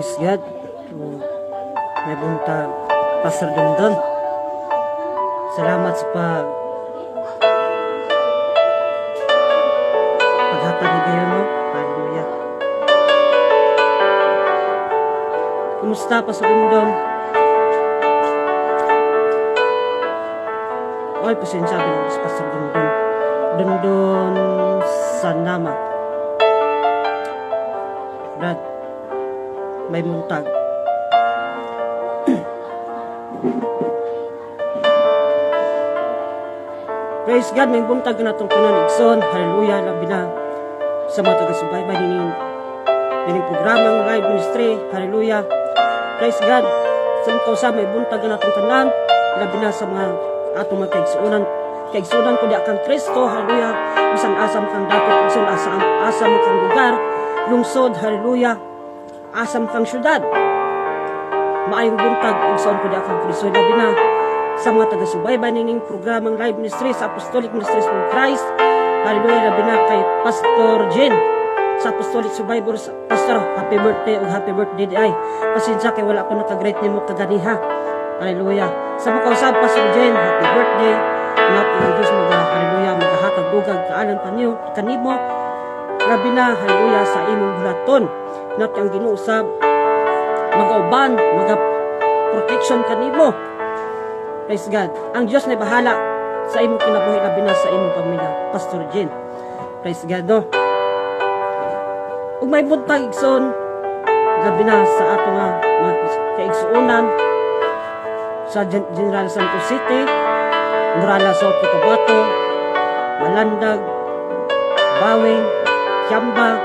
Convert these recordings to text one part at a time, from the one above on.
Praise God. Oh, may buntag, Pastor Dondon. Salamat sa paghatag ni gayon, no? Hallelujah. Kumusta, Pastor Dondon? Ay, pasensya, bilang si Pastor Dondon. Dondon Sanama. Brad, may buntag. Praise God, may buntag na itong tanan, igsoon. Hallelujah, labi na sa mga taga-subaybay nining programang live ministry. Hallelujah. Praise God. Sa mga kausa, may buntag na itong tanan. Labi na sa mga atong mga kaigsuonan. Kaigsuonan ko di kang Kristo. Hallelujah. Bisan asam kang dapit, bisan asam kang lugar, lungsod, hallelujah. Asam kang syudad. Maayong buntag, igsoon ko di kang Kristo. Labi na sa mga taga-subaybay nining programang live ministry sa Apostolic Ministries of Christ. Hallelujah, labi na kay Pastor Jen sa Apostolic Survivors. Pastor, happy birthday o happy birthday di ay. Pasensya kay wala ko naka-greet nimo kaganiha. Hallelujah. Sa mga kausap, Pastor Jen, happy birthday. Nak ang Diyos maga, hallelujah, magahatag dugag kaalam kanyo, kanimo. Labi na, hallelujah, sa imong bulaton. Nak ang Ginoo usab magauban, maga protection kanimo. Praise God. Ang Diyos na bahala sa imong kinabuhi, labi na sa imong pamilya, Pastor Jen. Praise God, no? Ug may buntag, igsoon, labi na sa ato nga mga kaigsuonan sa General Santos City, Norala, South Cotabato, Malandag, Bawing, Kiamba,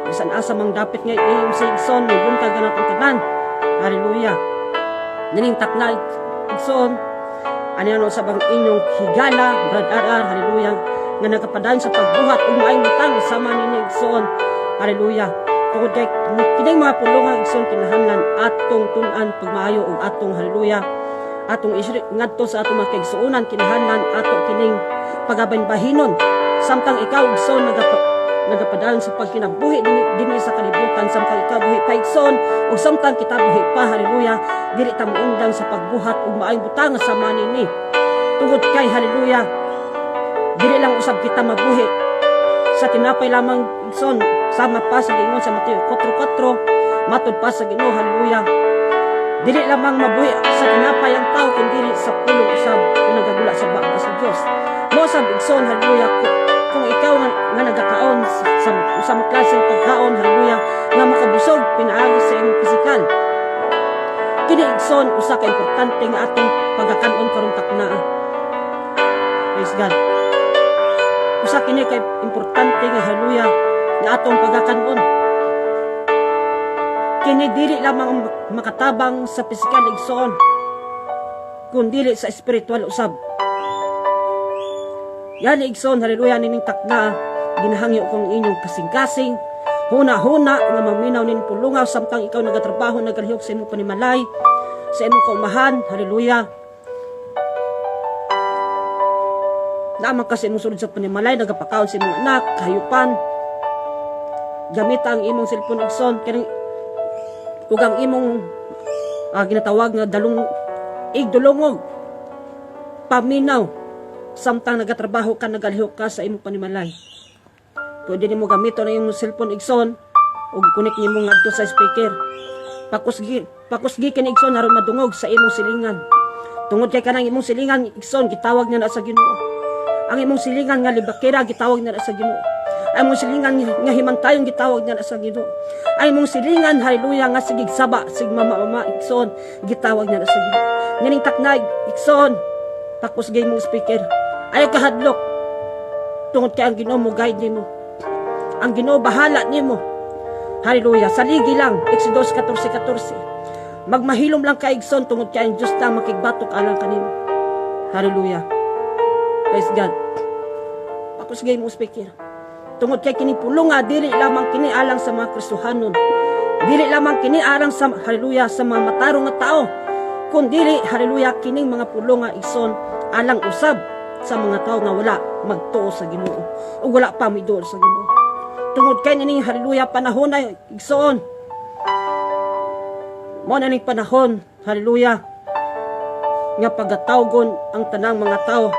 bisan asa mang dapit nga AMC, igsoon, may buntag na natong tanan. Hallelujah. Nining takna, igsoon, ano ano sa bang inyong higala, Brad RR, hallelujah, nga nagapadayon sa pagbuhat ug maayong butang sama nini, igsoon. Hallelujah. Tungod kay kining mga pulungan, igsoon, kinahanglan atong tun-an pagmaayo ug atong, hallelujah, atong isri ngadto sa atong mga kaigsuonan, kinahanglan ato kining pagabahin-bahinon samtang ikaw, igsoon, nagapadayon sa pagkinabuhi dinhi sa kalibutan. Samtang ikaw buhi pa, igsoon, ug samtang kita buhi pa, hallelujah, dili ta moundang sa pagbuhat ug maayong butang sama nini, tungod kay, hallelujah, dili lang usab kita mabuhi sa tinapay lamang, igsoon, sama pa sa giingon sa Mateo 4:4. Matod pa sa Ginoo, hallelujah, dili lamang mabuhi sa tinapay ang tao kundi sa pulong usab nga nagagula sa baba sa Dios. Mo sab, igsoon, hallelujah, kung ikaw nga nagakaon sa mga klaseng pagkaon, hallelujah, nga makabusog pinaagi sa imong pisikal, kini, igsoon, usa ka importante nga atong pagkakan-on karong taknaa. Praise God. Usa kini kay importante nga, hallelujah, nga atong pagkakan-on. Kini dili lamang makatabang sa pisikal, igsoon, kundi sa espiritual usab. Yan, igsoon, hallelujah, nining takna, ginahangyo kong inyong kasing-kasing, huna-huna nga maminaw nin pulungaw samtang ikaw nagatrabaho, nagalihok sa imong panimalay, sa imong kaumahan, hallelujah. Naman ka sa imong sulod sa panimalay, nagapakaon sa imong anak, kahayupan. Gamita ang imong cellphone, igsoon, kining ug ang imong ginatawag nga dalung igdulongog paminaw samtang nagatrabaho ka, nagalihok ka sa imong panimalay. Pwede nimo gamiton ang imong cellphone, igsoon, ug i-connect nimo ngadto sa speaker. Pakusgi, pakusgi kini, igsoon, aron madungog sa imong silingan. Tungod kay kanang imong silingan, igsoon, gitawag na na sa Ginoo. Ang imong silingan nga libakira, gitawag na na sa Ginoo. Ang imong silingan nga himantayon, gitawag na na sa Ginoo. Ang imong silingan, hallelujah, nga sigig saba, sig mama mama, igsoon, gitawag na na sa Ginoo. Nganing taknay, igsoon, pakusgi imong speaker. Ayaw kahadlok. Tungod kay ang Ginoo mo guide nimo. Ang Ginoo bahala nimo. Hallelujah. Saligi lang, Exodus 14:14. Magmahilom lang ka, igsoon, tungod kay ang Diyos ta makigbatok alang kanimo. Hallelujah. Praise God. Pakusgay mo speaker. Tungod kay kini pulunga, dili lamang kini alang sa mga Kristohanon. Dili lamang kini alang sa, hallelujah, sa mga matarong nga tao. Kundili, hallelujah, kining mga pulunga, igsoon, alang usab sa mga tao nga wala magtuo sa Ginoo o wala pa miduol sa Ginoo. Tungod kay nining, hallelujah, panahon na, igsoon, Mao na ning panahon, hallelujah, nga pagatawgon ang tanang mga tao.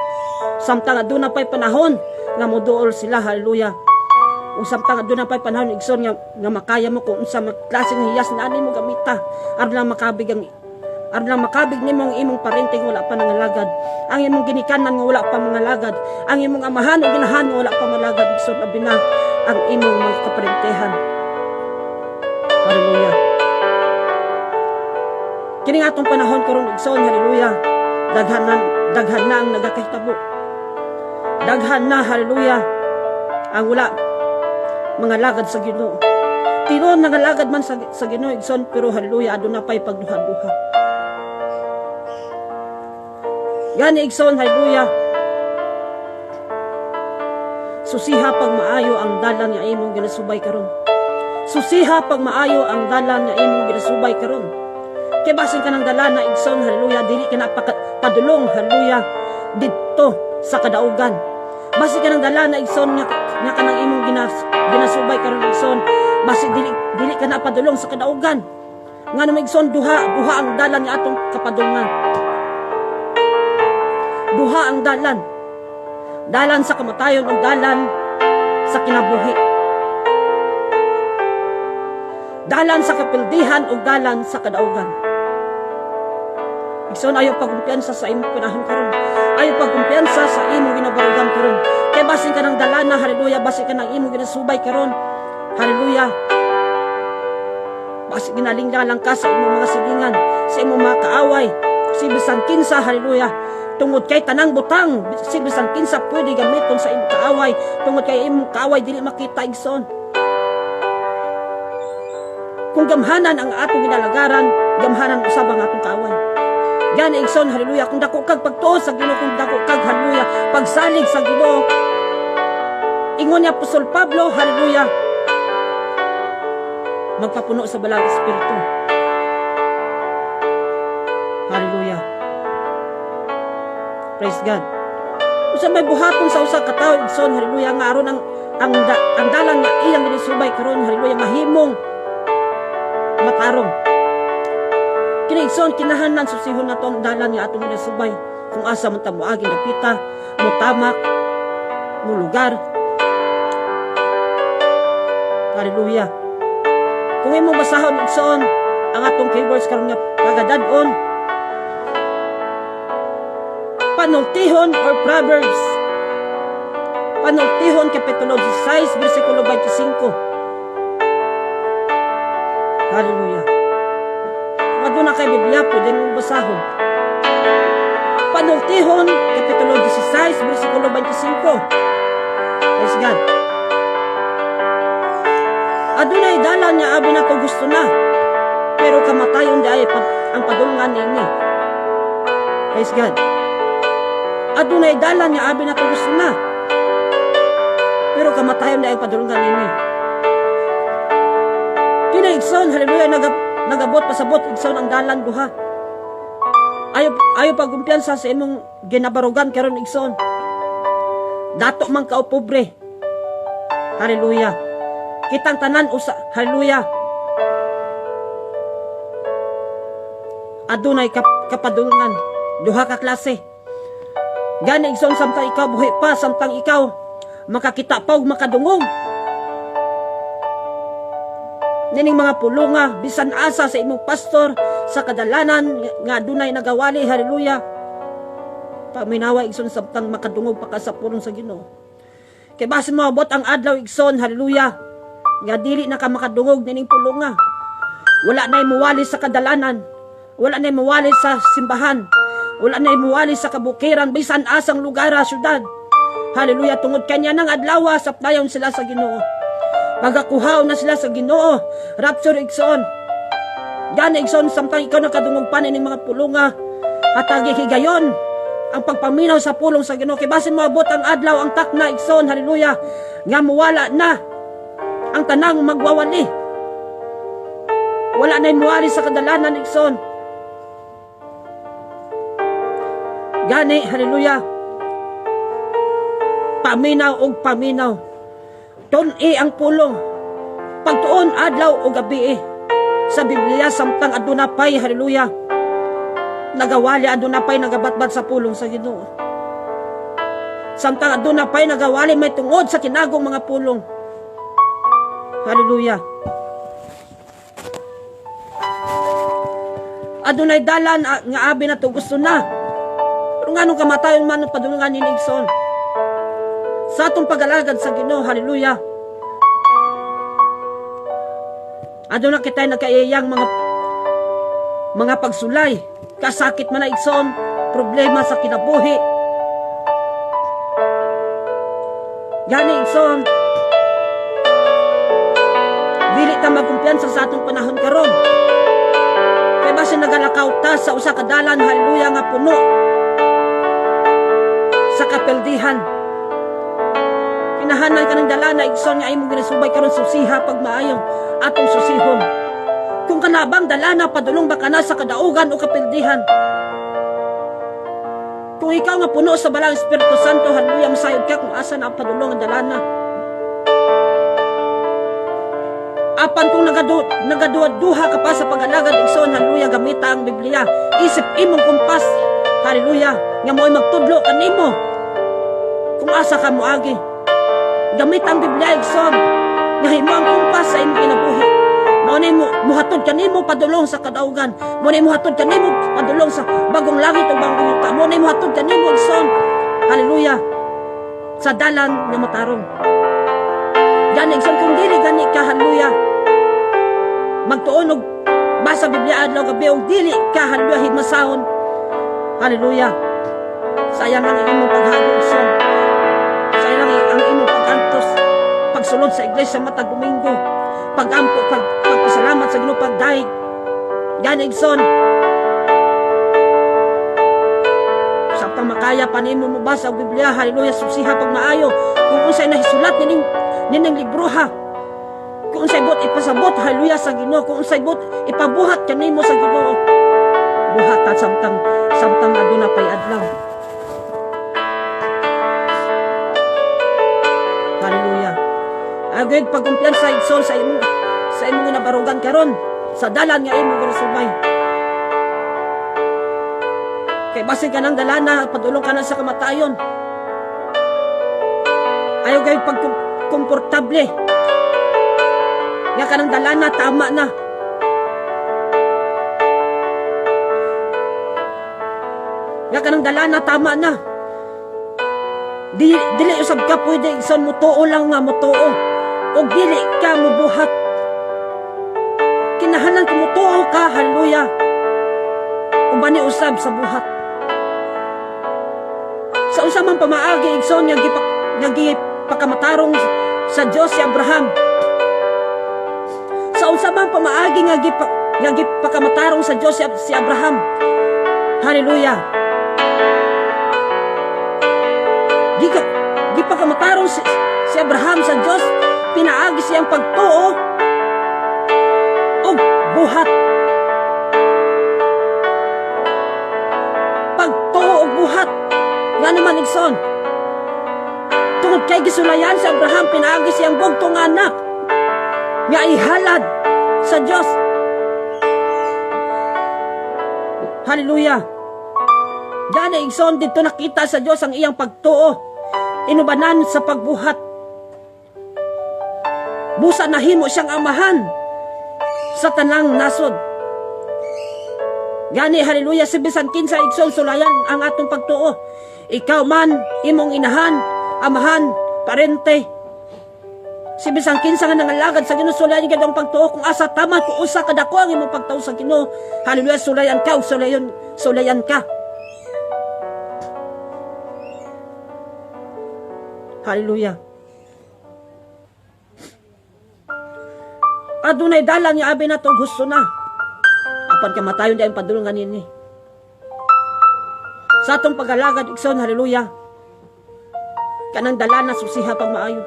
Samtang aduna pa'y panahon nga moduol sila, hallelujah. Ug samtang aduna pa'y panahon, igsoon, nga makaya mo kung unsa man klase nga hiyas na ani mo gamita aron lang makabig nimo ang imong parente nga wala pa nangalagad, ang imong ginikanan nga wala pa mangalagad, ang imong amahan o ginahan nga wala pa malagad, igsoon, abi na ang imong mga kaparentehan. Hallelujah. Kini nga atong panahon karon, igsoon, hallelujah, daghan na ang nagakahitabo. Daghan na, hallelujah, ang wala mangalagad sa Ginoo. Tinuod nangalagad man sa Ginoo, igsoon, pero hallelujah, aduna pa'y pagduha-duha. Gani, igsoon, hallelujah, susiha pag maayo ang dalan nga imong ginasubay karon. Susiha pag maayo ang dalan nga imong ginasubay karon. Kay basin kanang dalan na, igsoon, hallelujah, dili ka na padulong, hallelujah, didto sa kadaugan. Basin kanang dalan na, igsoon, nga kanang imong ginasubay karon, igsoon, basin dili ka na padulong sa kadaugan. Ngano, igsoon, duha ang dalan nga atong kapadulngan. Duha ang dalan. Dalan sa kamatayon o dalan sa kinabuhi. Dalan sa kapildihan o dalan sa kadaugan. Igsoon, ayaw pagkumpiyansa sa imong panahon karon. Ayaw pagkumpiyansa sa imong ginabarugan karon. Kay basin kanang dalana, hallelujah, basin kanang imong ginasubay karon. Hallelujah. Basin ginalingla lang ka sa imong mga silingan, sa imong mga kaaway, si bisan kinsa, hallelujah. Tungod kay tanang butang, si bisan kinsa pwede gamiton sa imong kaaway, tungod kay imong kaaway dili makita, igsoon. Kung gamhanan ang atong ginalagaran, gamhanan usab ang atong kaaway. Gani, igsoon, hallelujah, kung dako kag pagtuo sa Ginoo, kung dako kag, hallelujah, pagsalig sa Ginoo, ingon ni Apostol Pablo, hallelujah, magpapuno sa Balaang Espiritu. Hallelujah. Praise God. Unsa may buhaton sa usa ka tawo, igsoon, hallelujah, nga aron ang dalan nga iyang ginisubay karon, hallelujah, mahimong matarong? Kini, igsoon, kinahanglan susihon nato ang dalan nga atong ginasubay, kung asa man ta moagi dapita, motamak, mo lugar. Hallelujah. Kung imong basahon, igsoon, ang atong keywords karon nga pagadad-on, Panultihon or Proverbs. Panultihon Kapitulo 16, versikulo 25. Hallelujah. Kung aduna kay Biblia, pwede mong basahon. Panultihon, Kapitulo 16, versikulo 25. Praise God. Adunay dalan nga abi nato gusto na, pero kamatayon diay ang padulngan niini. Praise God. Adunay dalan nga abi nato gusto na, pero kamatayon diay ang padulngan niini. Kina, igsoon, hallelujah, nagabot pasabot, igsoon, ang dalan duha. Ayo pagkumpiyansa sa imong ginabarugan karon, igsoon. Dato man ka o pobre. Hallelujah. Kitang tanan usa, hallelujah. Adunay kapadulngan, duha ka klase. Gani, igsoon, samtang ikaw buhi pa, samtang ikaw makakita pa ug makadungog nining mga pulunga, bisan asa sa imong pastor sa kadalanan nga adunay nagawali, hallelujah. Paminawa, igsoon, samtang makadungog pa ka sa pulong sa Ginoo. Kay basin moabot ang adlaw, igsoon, hallelujah, nga dili na ka makadungog nining pulunga. Wala na muwali sa kadalanan, wala na muwali sa simbahan, wala na muwali sa kabukiran, bisan asang lugar, syudad. Hallelujah, tungod kanya ng adlaw sa payon sila sa Ginoo. Pagakuhaw na sila sa Ginoo. Rapture, igsoon. Gani, igsoon, samtang ikaw nakadungog pa nining mga pulunga, hatagi higayon ang pagpaminaw sa pulong sa Ginoo. Kay basin moabot ang adlaw, ang takna, igsoon, hallelujah, nga muwala na ang tanang magwawali. Wala na muwali sa kadalanan, igsoon. Gani, hallelujah, paminaw og paminaw. Tun-i ang pulong. Pagtuon adlaw o gabi. Sa Biblia samtang aduna pay, hallelujah, nagawali, aduna pay nagabatbat sa pulong sa Ginoo. Samtang aduna pay nagawali may tungod sa tinagong mga pulong. Hallelujah. Adunay dalan nga abi na to gusto na. Pero nganong kamatayon man ang padulungan ni Nixon? Sa atong pag-alagad sa Ginoo, hallelujah. Aduna kita'y nagkaiyang mga pagsulay, kasakit man na igsoon, problema sa kinabuhi. Gani igsoon, dili ta magkumpiyansa sa atong panahon karon. Kay basin nagalakaw ta sa usa ka dalan, hallelujah, nga puno sa kapeldihan. Kinahanan ka ng dalana, igsoon, nga imong ginasubay karon, susiha pag maayo atong susihon. Kung kanabang dalana padulong ba kana sa kadaugan o kapildihan? Kung ikaw nga puno sa Balang Espiritu Santo, hallelujah, masayod ka kung asa na ang padulong ang dalana. Apan kung nagaduha ka pa sa pag-alagad, igsoon, hallelujah, gamita ang Biblia. Isip imong kumpas, hallelujah, nga mo'y magtudlo kanimo kung asa ka moagi. Gamit ang Biblia, igsoon, nga himo ang kumpas sa imong kinabuhi. Mao ni muhatod kanimo padulong sa kadaugan. Mao ni muhatod kanimo padulong sa bagong langit ug bagong yuta. Mao ni muhatod kanimo, igsoon, hallelujah, sa dalan nga matarong. Gani, igsoon, kung dili gani ka, hallelujah, magtuon og basa Biblia adlaw gabi og dili ka, hallelujah, himasahon, hallelujah, sayang lang ang imong paghagong, igsoon. Sayang lang ang imong pag-antos, pagsulod sa iglesia matag Domingo, pag-ampo, pagpasalamat sa Ginoo, pagdayeg. Gani, igsoon, samtang makaya pa nimo mobasa og Biblia, hallelujah, susiha pag maayo kung unsay nahisulat nining libroha, kung unsay buot ipasabot, hallelujah, sa Ginoo, kung unsay buot ipabuhat kanimo sa Ginoo, buhat ta samtang aduna pay adlaw. Hallelujah. Agay pagkumpiyansa, igsoon, sa imong ginabarugan karon, sa dalan nga imong ginasubay. Kay basin ka ng dalana, padulong ka na sa kamatayon. Ayaw kayo pagkomportable. Nga ka ng dalana, tama na. Nga ka ng dalana, tama na. Dili usab ka pwede, igsoon, mutuo lang nga mutuo. O dili ka mubuhat. Kinahanglan kung mutuo ka, hallelujah, uban ni usab sa buhat. Sa unsa man pamaagi, igsoon, nga gipakamatarong sa Dios si Abraham. Sa unsa man pamaagi nga gipakamatarong sa Dios si Abraham. Hallelujah. Gipakamatarong si Abraham sa Dios, pinaagi siyang pagtuo og buhat. Pagtuo og buhat. Nga naman, igsoon, tungod kay gisulayan si Abraham, pinaagi siyang bugtong anak nga ihalad sa Dios. Hallelujah. Gani, igsoon, dito nakita sa Dios ang iyang pagtuo, inubanan sa pagbuhat. Busa nahimo siyang amahan sa tanang nasod. Gani, hallelujah, si bisan kinsa, igsoon, sulayan ang atong pagtuo. Ikaw man, imong inahan, amahan, parente. Si bisan kinsa nga nangalagad sa Ginoo, sulayan gid ang pagtuo. Kung asa tama, kung usa kadako ang imong pagtuo sa Ginoo, hallelujah, sulayan ka, sulayan ka. Hallelujah. Adunay dalan nga abi na to gusto na. Apan kamatayon di ang padulungan nini. Sa atong pag-alagad, igsoon, hallelujah, kanang dala na susiha pag maayo.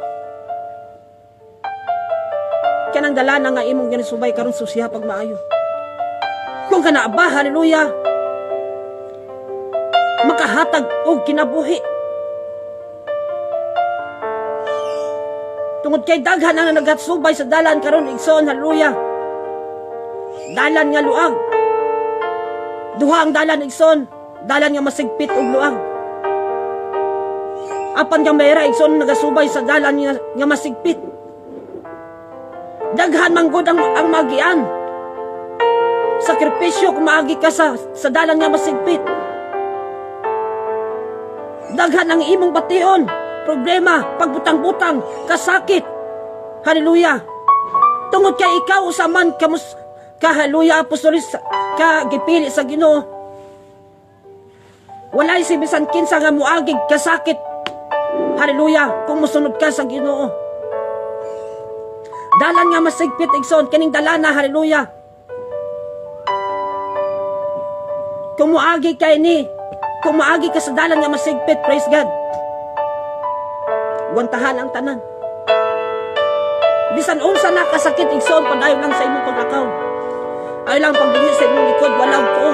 Kanang dala na nga imong ginasubay karon, susiha pag maayo. Kung kana ba, hallelujah, makahatag og kinabuhi. Tungod kay daghan ang nagatsubay sa dalan karon, igsoon, hallelujah. Dalan nga luag. Duha ang dalan, igsoon. Dalan nga masigpit ug luag. Apan nga mayra, igsoon, nagasubay sa dalan nga masigpit. Daghan man gud ang magian. Sakripisyo kung maagi ka sa dalan nga masigpit. Daghan ang imong bation, problema, pagbutang-butang, kasakit. Hallelujah. Tungod kay ikaw usa man kamus ka, hallelujah, apostolis ka, gipili sa Ginoo. Walay si bisan kinsa nga muagig kasakit. Hallelujah, kung mosunod ka sa Ginoo. Dalan nga masigpit, igsoon, kining dalana, hallelujah. Kung moagi kay ni, kung moagi ka sa dalan nga masigpit, praise God. Guwantahan ang tanan. Bisan unsa na kasakit, igsoon, padayon lang sa imong paglakaw. Ayaw lang paglingi sa imong likod, wala ko.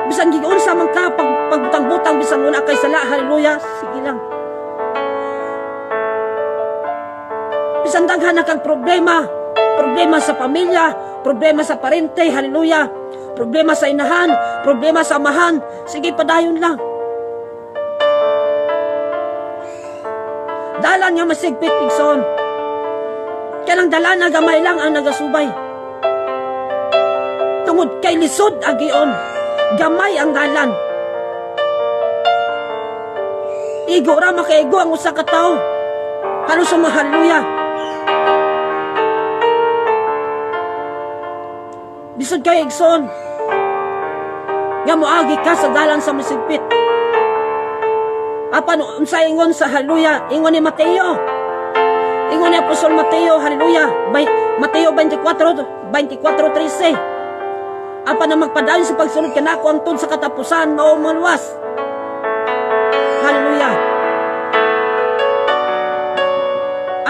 Bisan giunsa man ka, pagbutang-butang, bisan wala kay sala, hallelujah, sige lang. Bisan daghan na kang problema, problema sa pamilya, problema sa parente, hallelujah, problema sa inahan, problema sa amahan, sige, padayon lang. Dalan nga masigpit, igsoon. Kanang dalan na gamay lang ang nagasubay. Tungod kay lisod agion, gamay ang dalan. Igo ra makaigo ang usa ka tawo. Halos sa hallelujah. Lisod kay, igsoon, nga moagi ka sa dalan sa masigpit. Apan unsa ingon sa, hallelujah, ingon ni Mateo. Ingon ni Apostol Mateo, hallelujah, Mateo 24, 24:13. Apan ang magpadayon sa pagsunod kanako hangtod sa katapusan, mao maluwas. Hallelujah.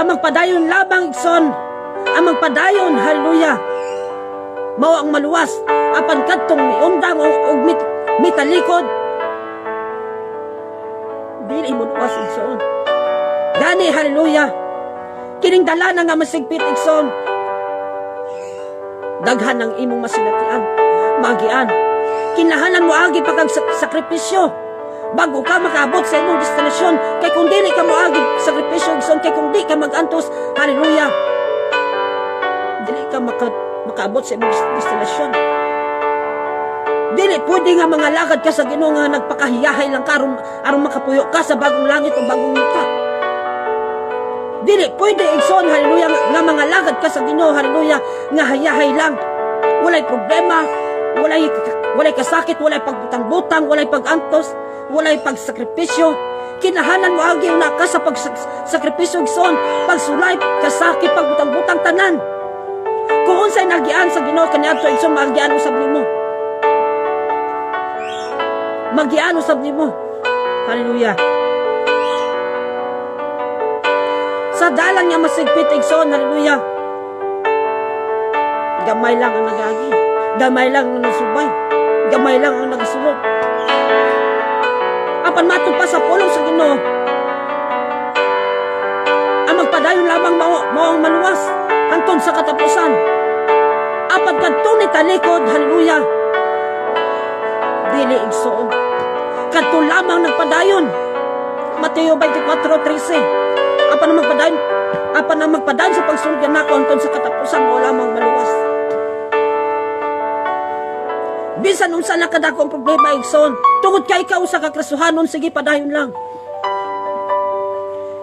Ang magpadayon labang, igsoon, ang magpadayon, hallelujah, mao ang maluwas. Apan kadtong miundang og mitalikod, dili mo luwas, igsoon. Gani, hallelujah, kining dala na nga masigpit, igsoon, daghan ang imong masinatian, magian. Kinahanglan mo agi pa kag sakripisyo bago ka makaabot sa imong destinasyon. Kay kung dili ka moagi sakripisyo, igsoon, kay kung di ka magantos, hallelujah, dili ka makaabot sa imong destinasyon. Dili pwede nga mga lakad ka sa Ginoo nga nagpakahiyahay lang ka aron makapuyo ka sa bagong langit o bagong lupa. Dili pwede, igsoon, hallelujah, nga mga lakad ka sa Ginoo, hallelujah, nga hayahay lang. Walay problema, walay kasakit, walay pagbutang-butang, walay pag-antos, walay pagsakripisyo. Kinahanan mo agi una ka sa pagsakripisyo, igsoon, pagsulay, kasakit, pagbutang-butang, tanan. Kung unsay nagian sa Ginoo kaniadto, igsoon, maagian usab nimo. Magian usab nimo. Hallelujah. Sa dalan nga masigpit, igsoon, hallelujah, gamay lang ang nagagi, gamay lang ang nasubay, gamay lang ang nagasulod. Apan matod pa sa pulong sa Ginoo, ang magpadayon lamang mao ang maluwas hangtod sa katapusan. Apan kadto ni talikod, hallelujah, dili, igsoon. Kadto lamang nagpadayon. Mateo 24:13. Apan ang magpadayon sa pagsunod kanako hangtod sa katapusan, mao lamang maluwas. Bisan unsa na kadako ang problema, igsoon, tungod kay ikaw usa ka Kristohanon, sige, padayon lang.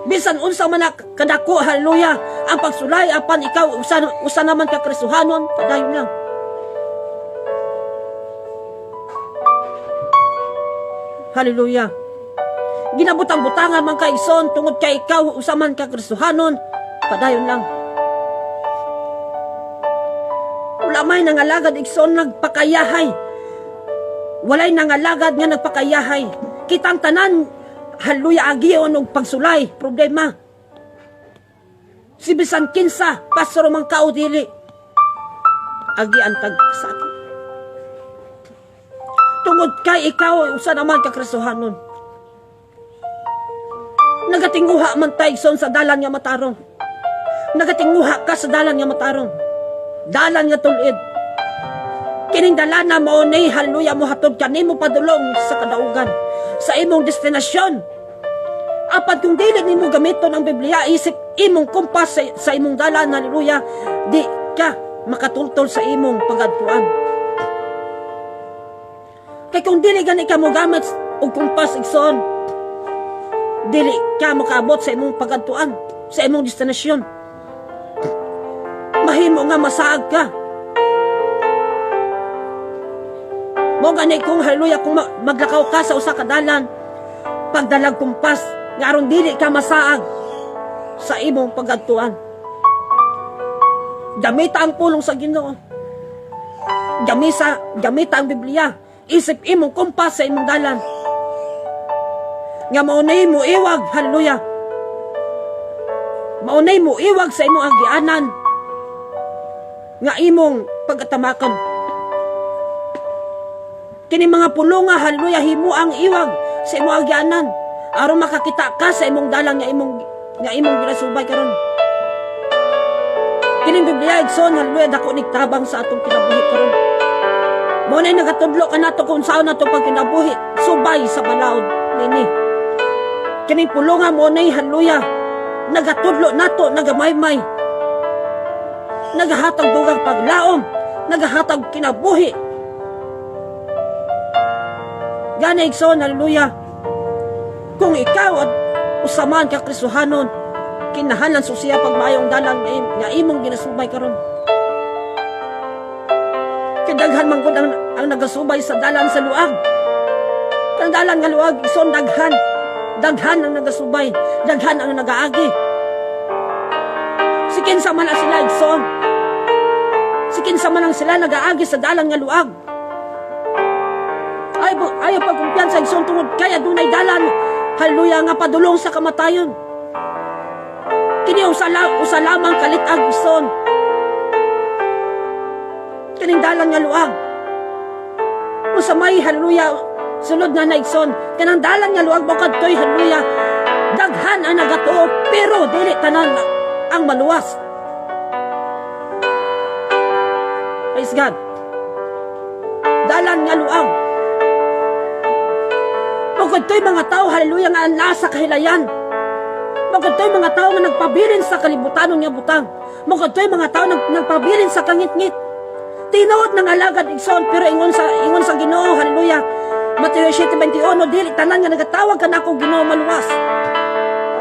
Bisan unsa man na kadako, hallelujah, ang pagsulay, apan ikaw usa naman ka Kristohanon, padayon lang. Hallelujah. Ginabutang-butangan man ka, igsoon, tungod kay ikaw usa man ka Kristohanon, padayon lang. Wala may nangalagad, igsoon, nagpakayahay. Walay nangalagad nga nagpakayahay. Kitang tanan, hallelujah, agion og pagsulay, problema. Si bisan kinsa, pastor man ka o dili, agian tag sakit. Tungod kay ikaw usa naman ka Kristohanon. Nagatinguha man ta, igsoon, sa dalan nga matarong. Nagatinguha ka sa dalan nga matarong. Dalan nga tulid. Kining dalana mao ni, hallelujah, mohatod kanimo padulong sa kadaugan, sa imong destinasyon. Apan kung dili nimo gamiton ang Biblia isip imong kompas sa imong dalan, hallelujah, di ka makatultol sa imong pagadtuan. Kay kung dili gani ka mogamit og kompas, igsoon, dili ka makaabot sa imong pagadtuan, sa imong destinasyon. Mahimo nga masaag ka. Mo gani kung, hallelujah, kung maglakaw ka sa usa ka dalan, pagdalag kumpas nga aron dili ka masaag sa imong pagadtuan. Gamita ang pulong sa Ginoo. Gamita ang Biblia. Isip imong kumpas sa imong dalan. Nga maunay mo iwag, hallelujah. Maunay mo iwag sa imong agianan nga imong pagkatamakan. Kini mga pulong nga, hallelujah, himo ang iwag sa imong agianan aron makakita ka sa imong dalan nga imong ginasubay karon. Kining Biblia, igsoon, hallelujah, dako nig tabang sa atong kinabuhi karon. Mao na nagatudlo kanato kung saan nato pagkinabuhi subay sa balaod nini. Kining pulonga mo na, hallelujah, nagatudlo nato, nagamaymay, nagahatag dugang paglaom, nagahatag kinabuhi. Gani, igsoon, hallelujah, kung ikaw at usaman ka Kristohanon, kinahanglan susiya pagmaayong dalan nga imong ginasubay karon. Kay daghan man gud ang nagasubay sa dalan sa luag. Ang dalan nga luag, igsoon, daghan. Daghan ang nagasubay, daghan ang nagaagi. Si kinsa man ang sila, igsoon. Si kinsa man ang sila nagaagi sa dalan nga luag. Ay, ayaw pagkumpiyansa, igsoon, tungod kaya dunay dalan, hallelujah, nga padulong sa kamatayon. Kini usa lamang kalit-ag, igsoon. Kining dalan nga luag. Usa may, hallelujah, sulod nga na, igsoon. Kanang dalan nga luag mo kadtoy, hallelujah, daghan ang nagatuo pero dili tanan ang maluwas. Praise God. Dalan nga luag. Bukod to'y mga tao, hallelujah, nga nasa kahilayan. Bukod to'y mga tao nga nagpabilin sa kalibutan nga butang. Bukod to'y mga tao nagpabilin sa kangitngit. Tinuod ng alagad, igsoon, pero ingon sa Ginoo, hallelujah, Mateo 7:21, dili tanan nga nagatawag kanako Ginoo maluwas.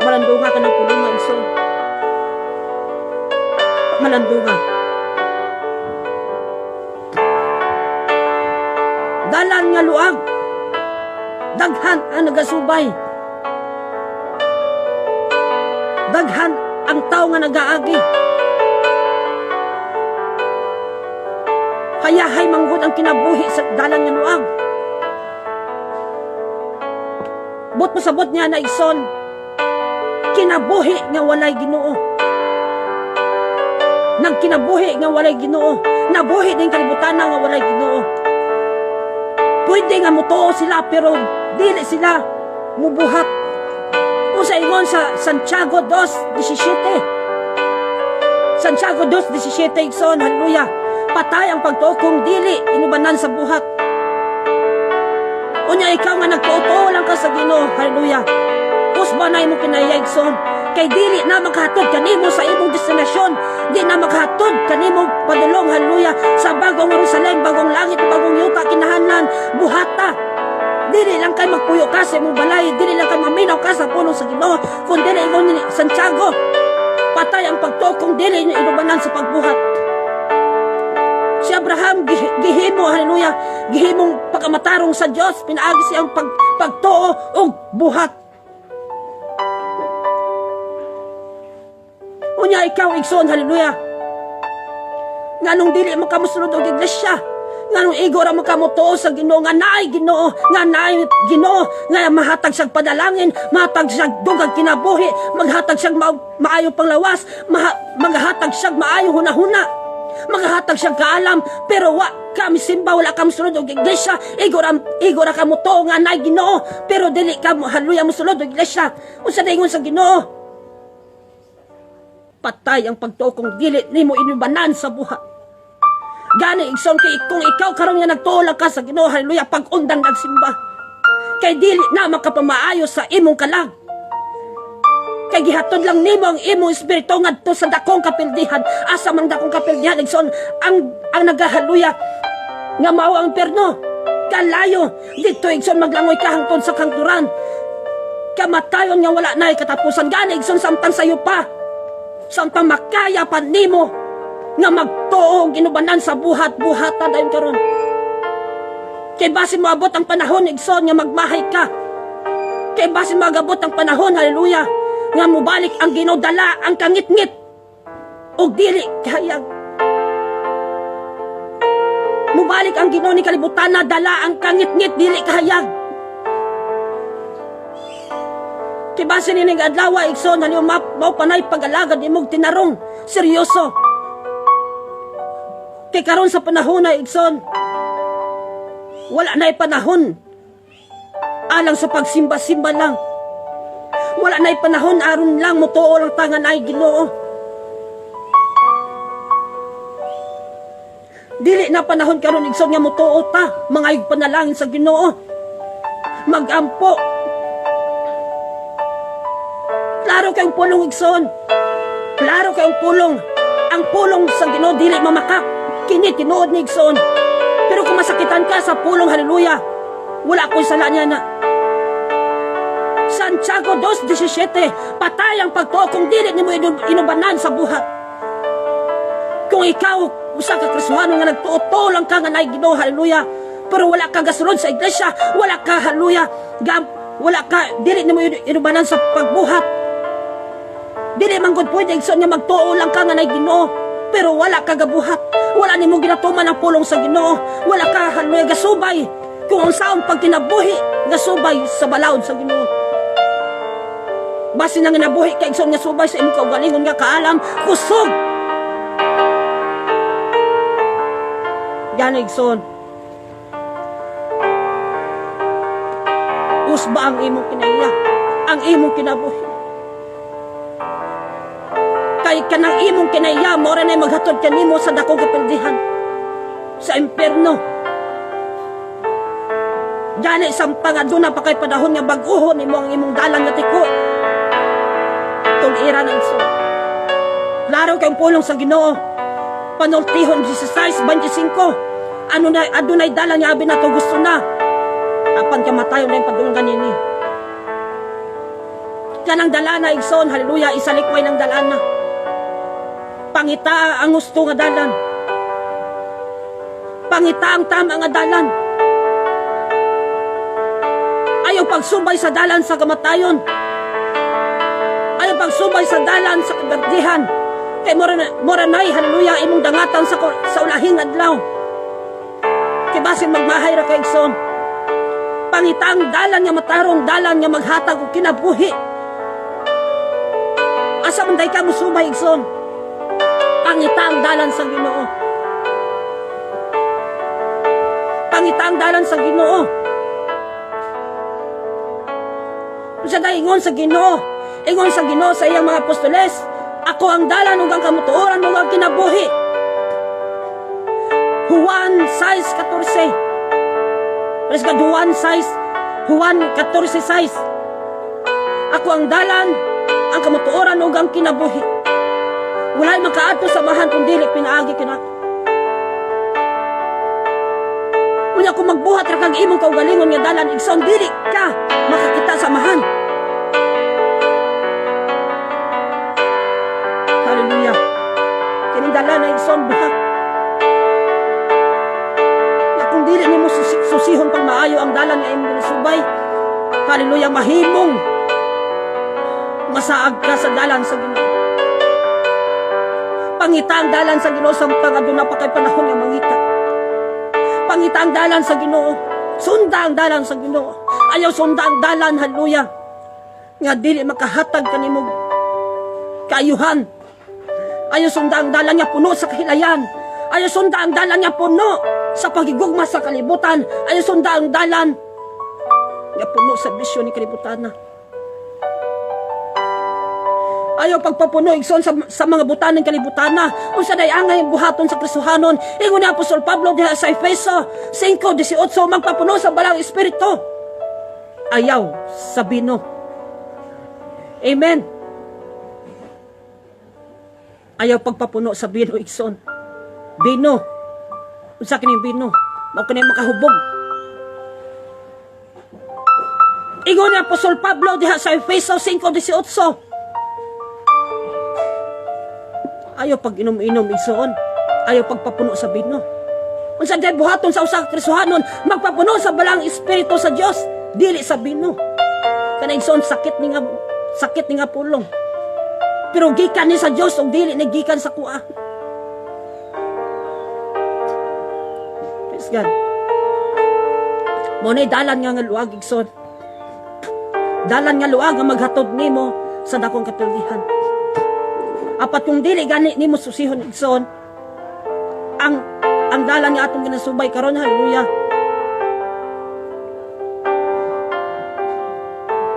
Malandunga ka ng pulong nga, igsoon. Malandunga. Dalan nga luag. Daghan ang nagasubay. Daghan ang tao nga nagaagi. Hayahay manggod ang kinabuhi sa dalan nga luag. But pasabot niya na, igsoon, kinabuhi nga walay Ginoo. Nagkinabuhi nga walay Ginoo. Nabuhi din kalibutan nga walay Ginoo. Pwede nga mutuo sila pero dili sila mubuhat. Usa ingon sa Santiago 2:17. Santiago 2:17, igsoon, hallelujah. Patay ang pagtuo kung dili inubanan sa buhat. Unya ikaw nga nagtuo-tuo lang ka sa Ginoo, hallelujah. Usba na imong kinahiyay, igsoon. Kay dili na makahatod kanimo sa imong destinasyon, di na makahatod kanimo padulong, hallelujah, sa bagong Jerusalem, bagong langit, bagong yuta, kinahanglan buhata. Dili lang kay magpuyo ka sa imong balay, dili lang kay maminaw ka sa pulong sa Ginoo, kun dili ingon ni Santiago, patay ang pagtuo kung dili inubanan sa pagbuhat. Si Abraham gihimo, hallelujah, gihimong pagkamatarong sa Dios, pinaagi siyang pagtuo ug buhat. Unya ikaw, igsoon, hallelujah, nganong dili mo kamosunod og iglesia, nganong igo ra mo kamotuo sa Ginoo, nga naay Ginoo, nga naay Ginoo, nga mahatag siyang padalangin, mahatag siyang dugag kinabuhi, maghatag siyang maayong panglawas, maghatag siyang maayong hunahuna, maghatag siyang kaalam, pero wa ka misimba, wala ka mosunod og iglesia, igo ra ka motuo nga naay Ginoo, pero dili ka mo, hallelujah, mosunod og iglesia. Unsa na ingon sa Ginoo? Patay ang pagtuo kung dili nimo inubanan sa buhat. Gani, igsoon, kay kung ikaw karon nga nagtuo lang ka sa Ginoo, hallelujah, pag-undang nagsimba. Kay dili na makapamaayo sa imong kalag. Kay gihatod lang nimo ang imong espiritu ngadto sa dakong kapildihan. Asa man dakong kapildihan, igsoon? Ang nagahaluya nga mao ang perno. Kalayo dito, igsoon, maglangoy ka hangtod sa kangturan. Kamatayon nga wala na katapusan. Gani, igsoon, samtang sayo pa. Samtang makaya pa nimo nga magtuo og inubanan sa buhat-buhatan dayon karon. Kay basin moabot ang panahon, igsoon, nga magmahay ka. Kay basin magabot ang panahon, hallelujah, nga mobalik ang Ginoo dala ang kangitngit ug dili kahayag. Mubalik ang Ginoo ni kalibutan na dala ang kangitngit, dili kahayag. Kay basin ining adlaw, igsoon, haliw mao panay pag-alagad imong tinarong seryoso. Kay karon sa panahon na, igsoon, wala na panahon alang sa pagsimba-simba lang. Wala na panahon aron lang motuo lang tangan ay Ginoo. Dili na panahon karon, igsoon, nga motuo ta, mga panalangin sa Ginoo. Magampo. Klaro kayong pulong, igsoon. Klaro kayong pulong. Ang pulong sa Ginoo dili mamakak. Kini tinuod ni, igsoon. Pero kung masakitan ka sa pulong, hallelujah, wala ko'y sala niya na. Santiago 2:17, patay ang pagtuo kung dili nimo inubanan sa buhat. Kung ikaw, usa ka Kristohano nga nagtuo-tuo lang ka nga naay Ginoo, hallelujah, pero wala ka gasunod sa iglesia, wala ka, hallelujah, gam, wala ka, dili nimo inubanan sa pagbuhat. Dili man gud pwede, igsoon, nga magtuo lang ka nga naay Ginoo, pero wala ka gabuhat. Wala nimo ginatuman ang pulong sa Ginoo. Wala ka, hallelujah, gasubay kung unsaon pagkinabuhi gasubay sa balaod sa Ginoo. Basin nga nabuhi ka, igsoon, nga subay sa imong kaugalingon nga kaalam, kusog. Gani, igsoon, usba ang imong kinaiya, ang imong kinabuhi. Kay kanang imong kinaiya, mao ra na maghatod kanimo sa dakong kapildihan, sa impierno. Gani samtang aduna pa kay panahon nga bag-ohon nimo ang imong dalan nga tiko. Tul-ira na, igsoon. Klaro kay pulong sa Ginoo. Panultihon 16:25. Ano na adunay dalan nga abi nato gusto na. Apan kamatayon na yung padulungan nini. Kanang dalana, igsoon, hallelujah, isalikway ng dalana. Pangita ang gusto nga dalan. Pangita ang tama nga dalan. Ayaw pagsubay sa dalan sa kamatayon. Ayaw pagsubay sa dalan sa kaberdihan. Kay mora nay, hallelujah, imong dangatan sa ulahing adlaw. Kay basin magmahay ra kay, igsoon. Pangita ang dalan nga matarong, dalan nga maghatag og kinabuhi. Asa man day ka musubay, igsoon? Pangita ang dalan sa Ginoo. Pangita ang dalan sa Ginoo. Sa ingon sa Ginoo, ingon sa Ginoo sa iyang mga apostoles, "Ako ang dalan ug ang kamutuoran ug ang kinabuhi." Juan 6:14. Praise God, Juan 6, Juan 14:6. Ako ang dalan, ang kamutuoran ug ang kinabuhi. Walay makaadto sa Amahan kung dili pinaagi kinako. Unya kung magbuhat ra kag imong kaugalingon nga dalan, igsoon, dili ka makakita sa Amahan. Hallelujah. Kining dalan na, igsoon, buhat. Ya kung dili nimo susihon pang maayo ang dalan nga imong ginasubay, hallelujah, mahimong masaag ka sa dalan sa Ginoo. Pangita ang dalan sa Ginoo samtang aduna pa kay panahon nga mangita. Pangita ang dalan sa Ginoo. Sunda ang dalan sa Ginoo. Ayaw sunda ang dalan, hallelujah, nga dili makahatag kanimo kaayuhan. Ayaw sunda ang dalan nga puno sa kahilayan. Ayaw sunda ang dalan nga puno sa pagigugma sa kalibutan. Ayaw sunda ang dalan nga puno sa bisyo ni kalibutan na. Ayaw pagpapuno, igsoon, sa mga butan ng kalibutan na. Unsa day angay buhaton sa Kristohanon? Ingon ni Apostol Pablo diha sa Efeso 5:18, magpapuno sa Balaang Espiritu. Ayaw sa bino. Amen. Ayaw pagpapuno sa bino, igsoon. Bino. Unsa kini bino? Mao kini makahubog. Ingon ni Apostol Pablo diha sa Efeso 5:18. Ayaw pag inom-inom, igsoon. Ayaw pagpapuno sa bino. Unsa day buhaton sa usa ka Kristohanon? Magpapuno sa Balaang Espiritu sa Dios, dili sa bino. Kana, igsoon, sakit ni nga pulong. Pero gikan ni sa Dios ug dili ni gikan sa kuha. Praise God. Mo na dalan nga luag, igsoon. Dalan nga luag nga maghatod nimo sa dakong kapildihan. Apat kung dili gani nimo susihon, igsoon, ang dalan nga atong ginasubay karon, hallelujah.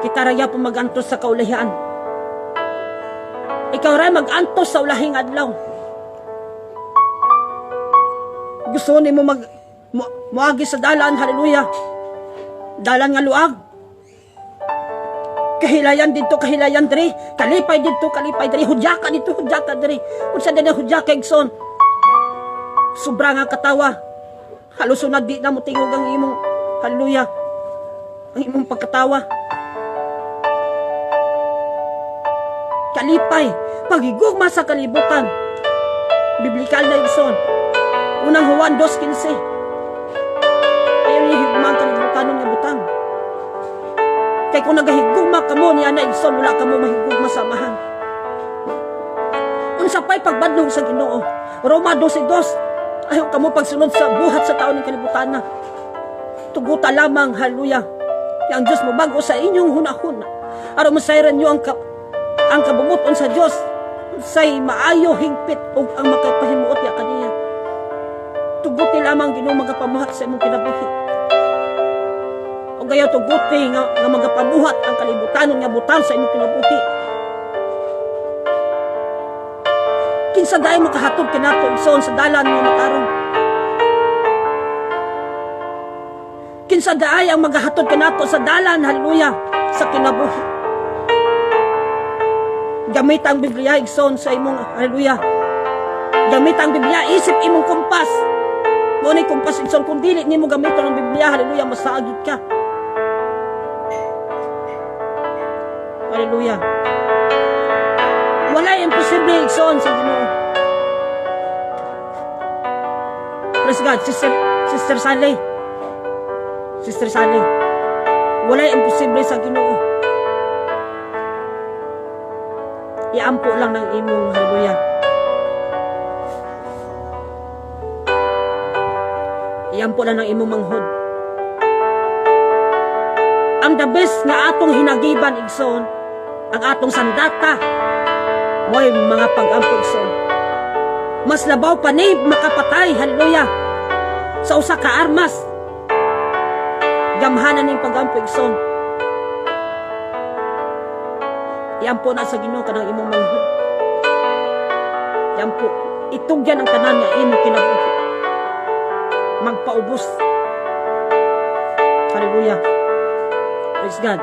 Kita ra gyapon magantos sa kaulahian. Ikaw ra magantos sa ulahing adlaw. Gusto nimo moagi sa dalan, hallelujah. Dalan nga luag. Kahilayan didto, kahilayan diri, kalipay didto, kalipay diri, hudyaka didto, hudyaka diri. Unsa din ang hudyaka, igsoon? Sobra nga katawa. Halos sunad di na mo tingog ang imong, hallelujah, ang imong pagkatawa. Kalipay, pagigugma sa kalibutan. Biblikal na, igsoon. Unang Juan 2:15. Ayaw niya higugma ang kalibutan nga butang. Kay kung nagahigugma kamo niya na, igsoon, wala kamo mahigugma sa amahan. Unsa pa'y pagbadlong sa Ginoo? Roma 12:2. Ayaw kamo pagsunod sa buhat sa taon ng kalibutan na. Tuguta lamang, hallelujah. Kaya ang Diyos mabago sa inyong hunahuna. Aron masayran niyo ang kabumuton sa Diyos. Say maayo, hingpit ug ang makapahimuot ya kaniya. Tuguti lamang Ginoo magapamuhat sa imong kinabuhi. O gayaw tuguti nga magapamuhat ang kalibutan nga butang sa imong kinabuhi. Kinsa daay makahatod kanato, igsoon, sa dalan nga matarong? Kinsa daay ang magahatod kanato sa dalan, hallelujah, sa kinabuhi? Gamit ang Biblia, igsoon, sa imong, hallelujah. Gamit ang Biblia, isip imong kompas. Mo ni kompas, igsoon, kung dili nimo gamiton ang Biblia, hallelujah, masaagid ka. Hallelujah. Walay imposible, igsoon, sa Ginoo. Praise God, Sister Sally. Sister Sally. Walay imposible sa Ginoo. Iampo lang ng imong, hallelujah. Iampo lang ng imong manghod. Ang the best nga atong hinagiban, igsoon, ang atong sandata, mo'y mga pag-ampo, igsoon. Mas labaw pa ni makapatay, hallelujah, sa usa ka armas. Gamhanan ning pag-ampo, igsoon. Iampo na sa Ginoo kanang imong manghod. Iampo, itugyan ang tanan nga imong kinabuhi. Magpaubos. Hallelujah. Praise God.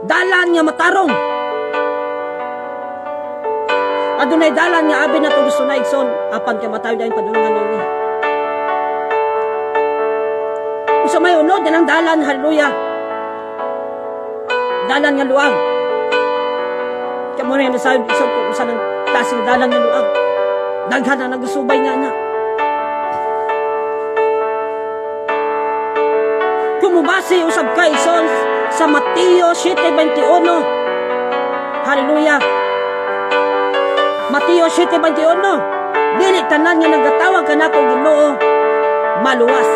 Dalan nga matarong. Adunay dalan nga abi na gusto na, igsoon, apan kay matayo dahil padulungan ninyo. Sa may unod ang dalan, hallelujah. Dalan nga luag. Kaya mo na yung nasabi, igsoon, kung usa ng klase nga dalan nga luag. Daghan na nagsubay nga na. Kumubase usab ka, igsoon, sa Mateo 7:21. Hallelujah. Mateo 7:21. Dili tanan nga nagatawag kanako Ginoo maluwas.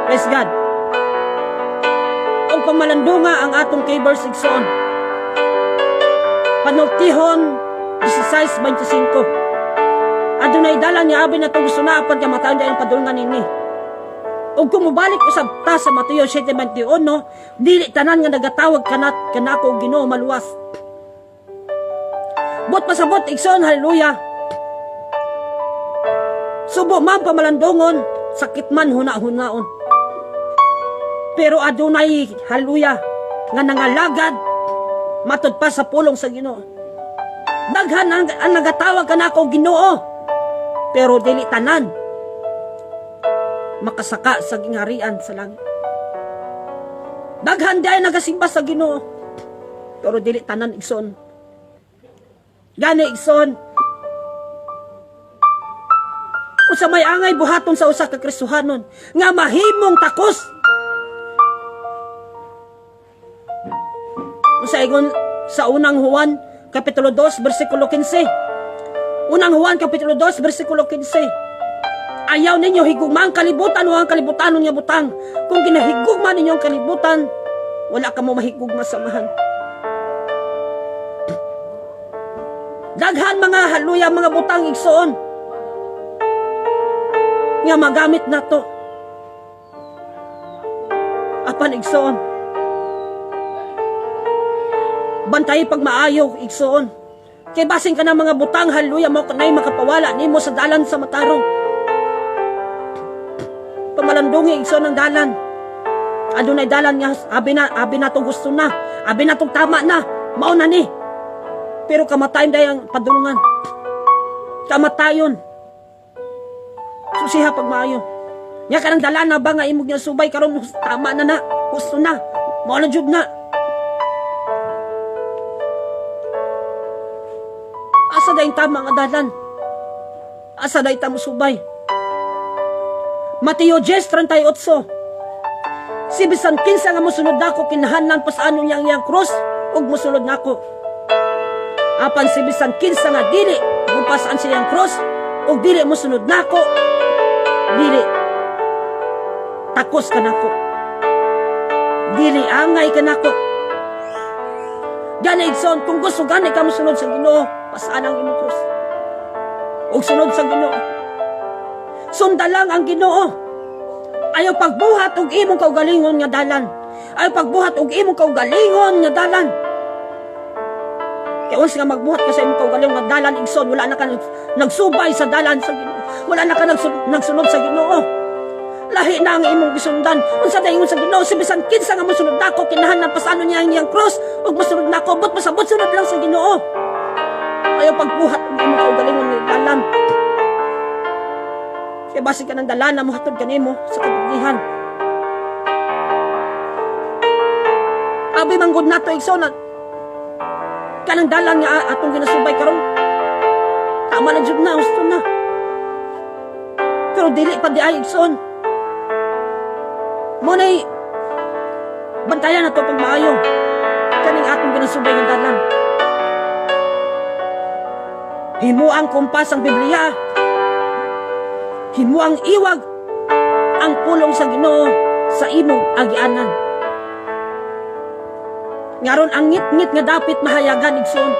Praise God. Og pamalandunga ang atong key verse, igsoon. Panultihon 16:25. Adunay dalan nga abi na gusto na apan kay mataon ang padulngan nini. Ug kung mobalik usab ta sa Mateo 7:21, dili tanan nga nagatawag kanat kanako Ginoo maluwas. Buot pasabot, igsoon, hallelujah. Subo man pamalandungon, sakit man huna-hunaon. Pero adunay, hallelujah, nga nangalagad matud pa sa pulong sa Ginoo. Daghan ang nagatawag kanako Ginoo, pero dili tanan makasaka sa gingharian sa langit. Daghan diay nagasimba sa Ginoo, pero dili tanan, igsoon. Gani, igsoon, unsa may angay buhaton sa usa ka Kristohanon nga mahimong takos? Unsa ingon sa Unang Juan kapitulo 2 bersikulo 15? Unang Juan kapitulo 2 bersikulo 15. Ayaw ninyo higugma ang kalibutan o ang kalibutanon nga butang. Kung ginahigugma ninyo ang kalibutan, wala ka mo mahigugma sa Amahan. Daghan mga haluya mga butang, igsoon, nga magamit nato. Apan, igsoon, bantay pag maayo, igsoon. Kay basin ka ng mga butang, hallelujah, mo kanay makapawala nimo sa dalan sa matarong. Pamalandungi, igsoon, ang dalan. Adunay dalan nga abi na to gusto na, abi na tong tama na, mao na ni. Pero kamatayon day ang padulungan. Kamatayon. Susiha pag maayo. Nya kanang dalan na ba nga imong ginasubay karon tama na na, gusto na, mao na jud na. Asa day tama nga dalan? Asa day ta mosubay? Mateo 10:38. Si bisan kinsa nga mosunod nako, kinahanglan pasaanon niya ang iyang krus ug mosunod nako. Apan si bisan kinsa nga dili mopasaan sa iyang krus ug dili mosunod nako, dili takos kanako. Dili angay kanako. Gani, igsoon, kung gusto gani ka mosunod sa Ginoo, pasaan ang imong krus ug sunod sa Ginoo. Sunda lang ang Ginoo. Ayaw pagbuhat og imong kaugalingon nga dalan. Ayaw pagbuhat og imong kaugalingon nga dalan. Kaya once nga magbuhat ka sa imong kaugalingon nga dalan, igsoon, wala na ka nagsubay sa dalan sa Ginoo. Wala na ka nagsunod sa Ginoo. Lahi na ang imong gisundan. Unsa day ingon sa Ginoo, si bisan kinsa nga mosunod nako, kinahanglan pasano niya ang iyang cross ug mosunod nako. But pasabot, sunod lang sa Ginoo. Ayaw pagbuhat og imong kaugalingon nga dalan. Kaya basi ka ng dalan na mohatod kanimo sa kabugihan. Abi manggod nato, igsoon, na kanang dalan nga atong ginasubay karon tama na jud na, husto na. Pero dili pa di ay, igsoon. Mo nay bantayan na to pag maayo kaning atong ginasubay nga dalan. Himo ang kompas ang Biblia. Himo ang iwag ang pulong sa Ginoo sa imong agianan. Ngaron ang ngit-ngit nga dapit mahayagan, igsoon.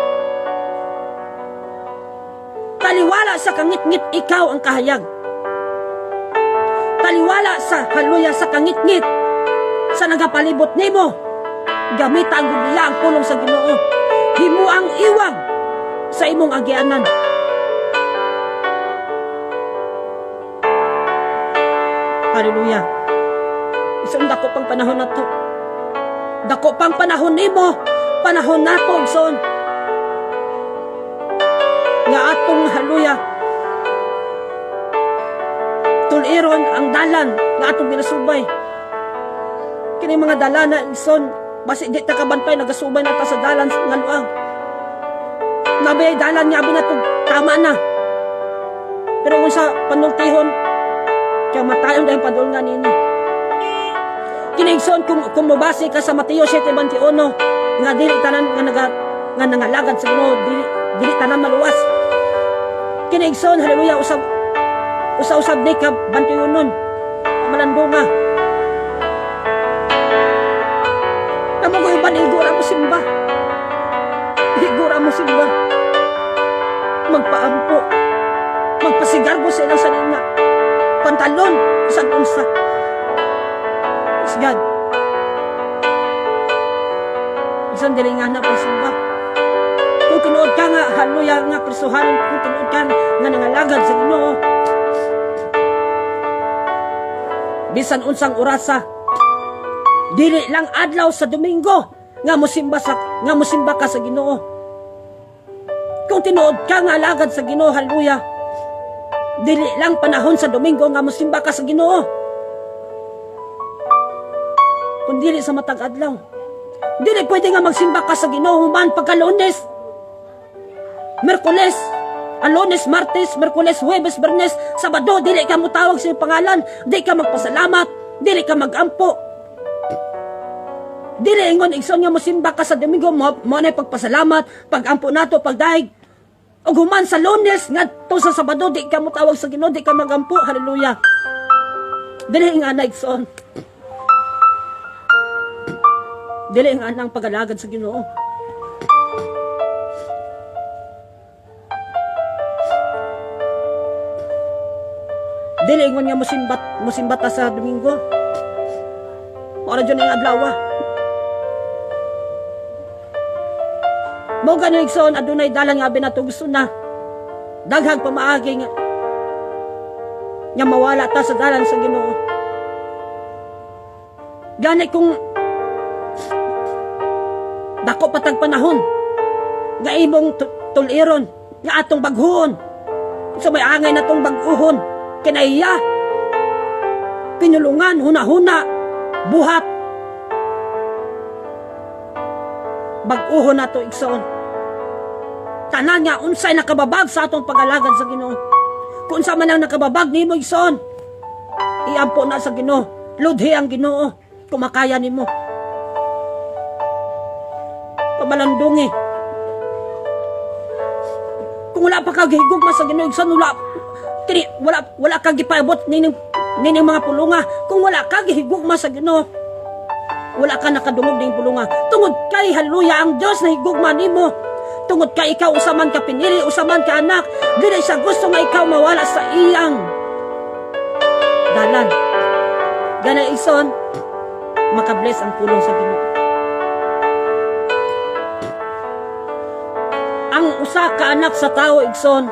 Taliwala sa kangit-ngit, ikaw ang kahayag. Taliwala sa haluya sa kangit-ngit sa nagapalibot nimo. Gamita ang Biblia, ang pulong sa Ginoo. Himo ang iwag sa imong agianan. Hallelujah. Isang dako pang panahon na to. Dako pang panahon nimo, panahon nako, igsoon. Nga atong, hallelujah, tuliron ang dalan nga atong ginasubay. Kini mga dalan na, igsoon, basi di ta kabantay, nagasubay na ta sa dalan nga luag. Nabay dalan nga abi na to, tama na. Pero kung sa panultihon, kaya matayon dahil padul nga nini. Kini, igsoon, kung mobase ka sa Mateo 7:21, nga dili tanan nga naga, nga nangalagad sa Ginoo, dili tanan maluwas. Kini, igsoon, hallelujah, usab usa-usab ni ka bantuyonon. Pamalandunga. Namo ko iban, igura mo simba. Igura mo simba. Magpaampo. Magpasigarbo sa ilang sanina. Pantalon, bisan unsa. Praise God. Bisan dili nga na pagsimba. Kung tinuod ka nga, hallelujah, nga Kristohanon, kung tinuod ka nga nangalagad sa Ginoo, bisan unsang orasa, dili lang adlaw sa Domingo nga mosimba ka sa Ginoo. Kung tinuod ka nga alagad sa Ginoo, hallelujah, dili lang panahon sa Domingo nga mosimba ka sa Ginoo, kun dili sa matag adlaw. Dili pwede nga magsimba ka sa Ginoo human pagka Lunes, Miyerkules, Lunes, Martes, Miyerkules, Huwebes, Biyernes, Sabado, dili ka motawag sa iyong pangalan, di ka magpasalamat, dili ka magampo. Dili ingon igsoon nga mosimba ka sa Domingo, mo na pagpasalamat, pagampo nato, pagdaig. Ug human sa Lunes ngadto sa Sabado, di ka motawag sa Ginoo, di ka magampo. Hallelujah. Dili nga na, igsoon. Dili nga ang pagalagad sa Ginoo. Dili ingon nga mosimbat ta sa Domingo. Para dyan ang adlaw. Mo gani igsoon, adunay dalan nga abi nato gusto na. Daghang pamaagi nga mawala ta sa dalan sa Ginoo. Gani kung dako patag panahon nga imong tuliron nga atong baghuon sa may angay na tong bag-uhon, kinaiya, pinulungan, huna-huna, buhat, bag-uhon na to, igsoon. Tanan nga unsay nakababag sa atong pag-alagad sa Ginoo. Kung unsa man ang nakababag nimo, igsoon, iampo na sa Ginoo. Ludhi ang Ginoo kung makaya nimo. Pamalandungi. Kung wala pa kag higugma sa Ginoo, igsoon, wala, kini, wala, wala kag gipaabot nining mga pulunga. Kung wala kag higugma sa Ginoo, wala ka nakadungog ning pulunga. Tungod kay, hallelujah, ang Dios na higugma nimo. Tungod kay ikaw usa man ka pinili, usa man ka anak, dili siya gusto nga ikaw mawala sa iyang dalan. Gana igsoon, makabless ang pulong sa Ginoo. Ang usa ka anak sa tawo, igsoon,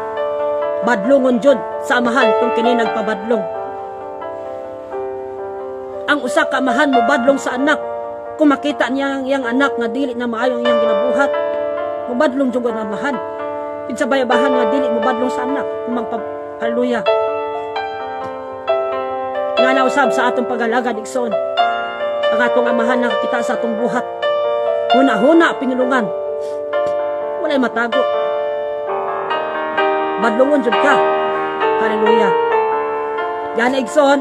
badlongon jud sa amahan kung kini nagpabadlong. Ang usa ka amahan mobadlong sa anak kung makita niya ang iyang anak nga dili na maayo ang iyang ginabuhat, mobadlong jud ang amahan. Kinsa bay abahan nga dili mobadlong sa anak kung magpa-hallelujah. Nga nausab sa atong pag-alagad, igsoon, ang atong amahan nakakita sa atong buhat. Huna-huna, pinulungan. Walay matago. Badlongon jud ka. Hallelujah. Yan, igsoon.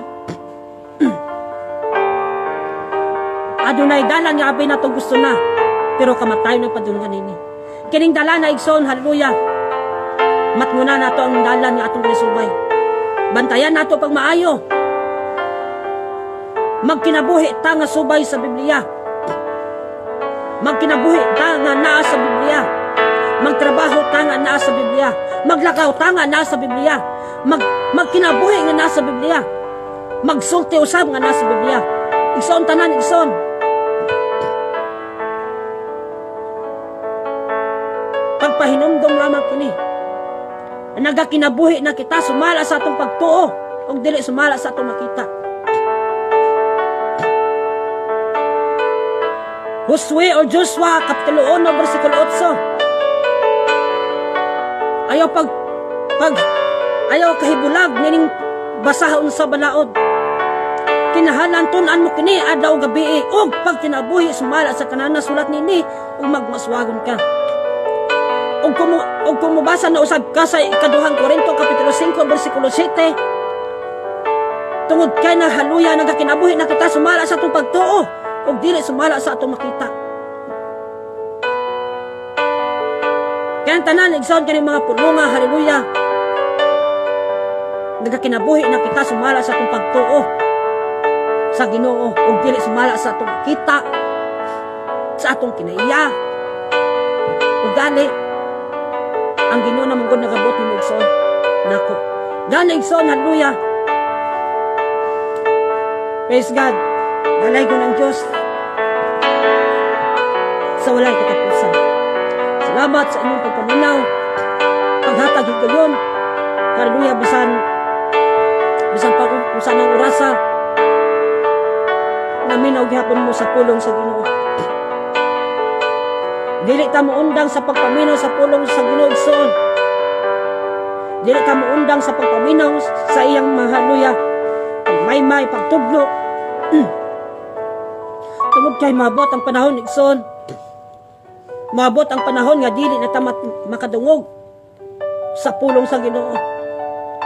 Adunay dalan nga abi nato gusto na, pero kamatayon na padulungan nini. Kining dalan na, igsoon, hallelujah. Matnguna nato ang dalan nga atong ginasubay. Bantayan nato pag maayo. Magkinabuhi ta nga subay sa Biblia. Magkinabuhi ta nga naa sa Biblia. Magtrabaho ta nga naa sa Biblia. Maglakaw ta nga naa sa Biblia. Magkinabuhi nga naa sa Biblia. Magsulti usab nga naa sa Biblia. Igsoon tanan, igsoon. Pagpahinumdom lamang kini. Nagakinabuhi na kita sumala sa atong pagtuo ug dili sumala sa atong makita. Josue o Joshua, Kapitulo 1, versikulo 8. Ayaw ayaw kahibulag nining basahon sa balaod. Kinahanglan tun-an mo kini adlaw gabi ug pag kinabuhi sumala sa kanana sulat nini ug magmaswagon ka. Ug kumubasa na usab ka sa ikaduhang Korinto Kapitulo 5 versikulo 7, tungod kay na haluya nagakinabuhi na kita sumala sa atong pagtuo ug dili sumala sa atong makita. Kaya tanan igsoon kini mga pulunga, haleluya, nagakinabuhi na kita sumala sa atong pagtuo sa Ginoo ug dili sumala sa atong makita, sa atong kinaiya. Ugali ang Ginoo na manggod nagabot nimo igsoon nako. Gani igsoon, haleluya. Praise God. Dalaygon ang Diyos sa walay katapusan. Salamat sa inyong pagpaminaw, paghatag higayon. Hallelujah, bisan bisan pa kung saan ang orasa, naminaw gihapon mo sa pulong sa Ginoo. Dili ta moundang sa pagpaminaw sa pulong sa Ginoo, igsoon. Dili ta moundang sa pagpaminaw sa iyang mga, hallelujah, pagmaymay, pagtudlo. Tungod kay maabot ang panahon, igsoon. Maabot ang panahon nga dili na ta makadungog sa pulong sa Ginoo.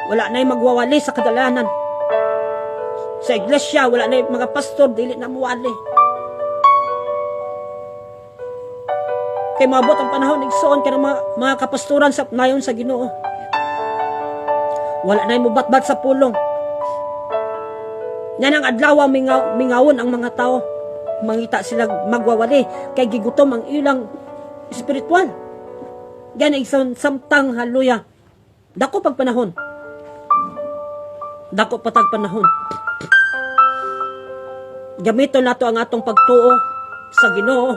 Wala na'y magwawali sa kadalanan. Sa iglesia, wala na'y mga pastor, dili na muwali. Kay maabot ang panahon, igsoon, kay mga kapastoran sa nayon sa Ginoo. Wala na'y mubatbat sa pulong. Yan ang adlaw mingawon ang mga tao. Mangita sila magwawali kay gigutom ang ilang espiritual. Yan ay isang samtang, hallelujah. Dako pag panahon. Dako patag panahon. Gamiton nato ang atong pagtuo sa Ginoo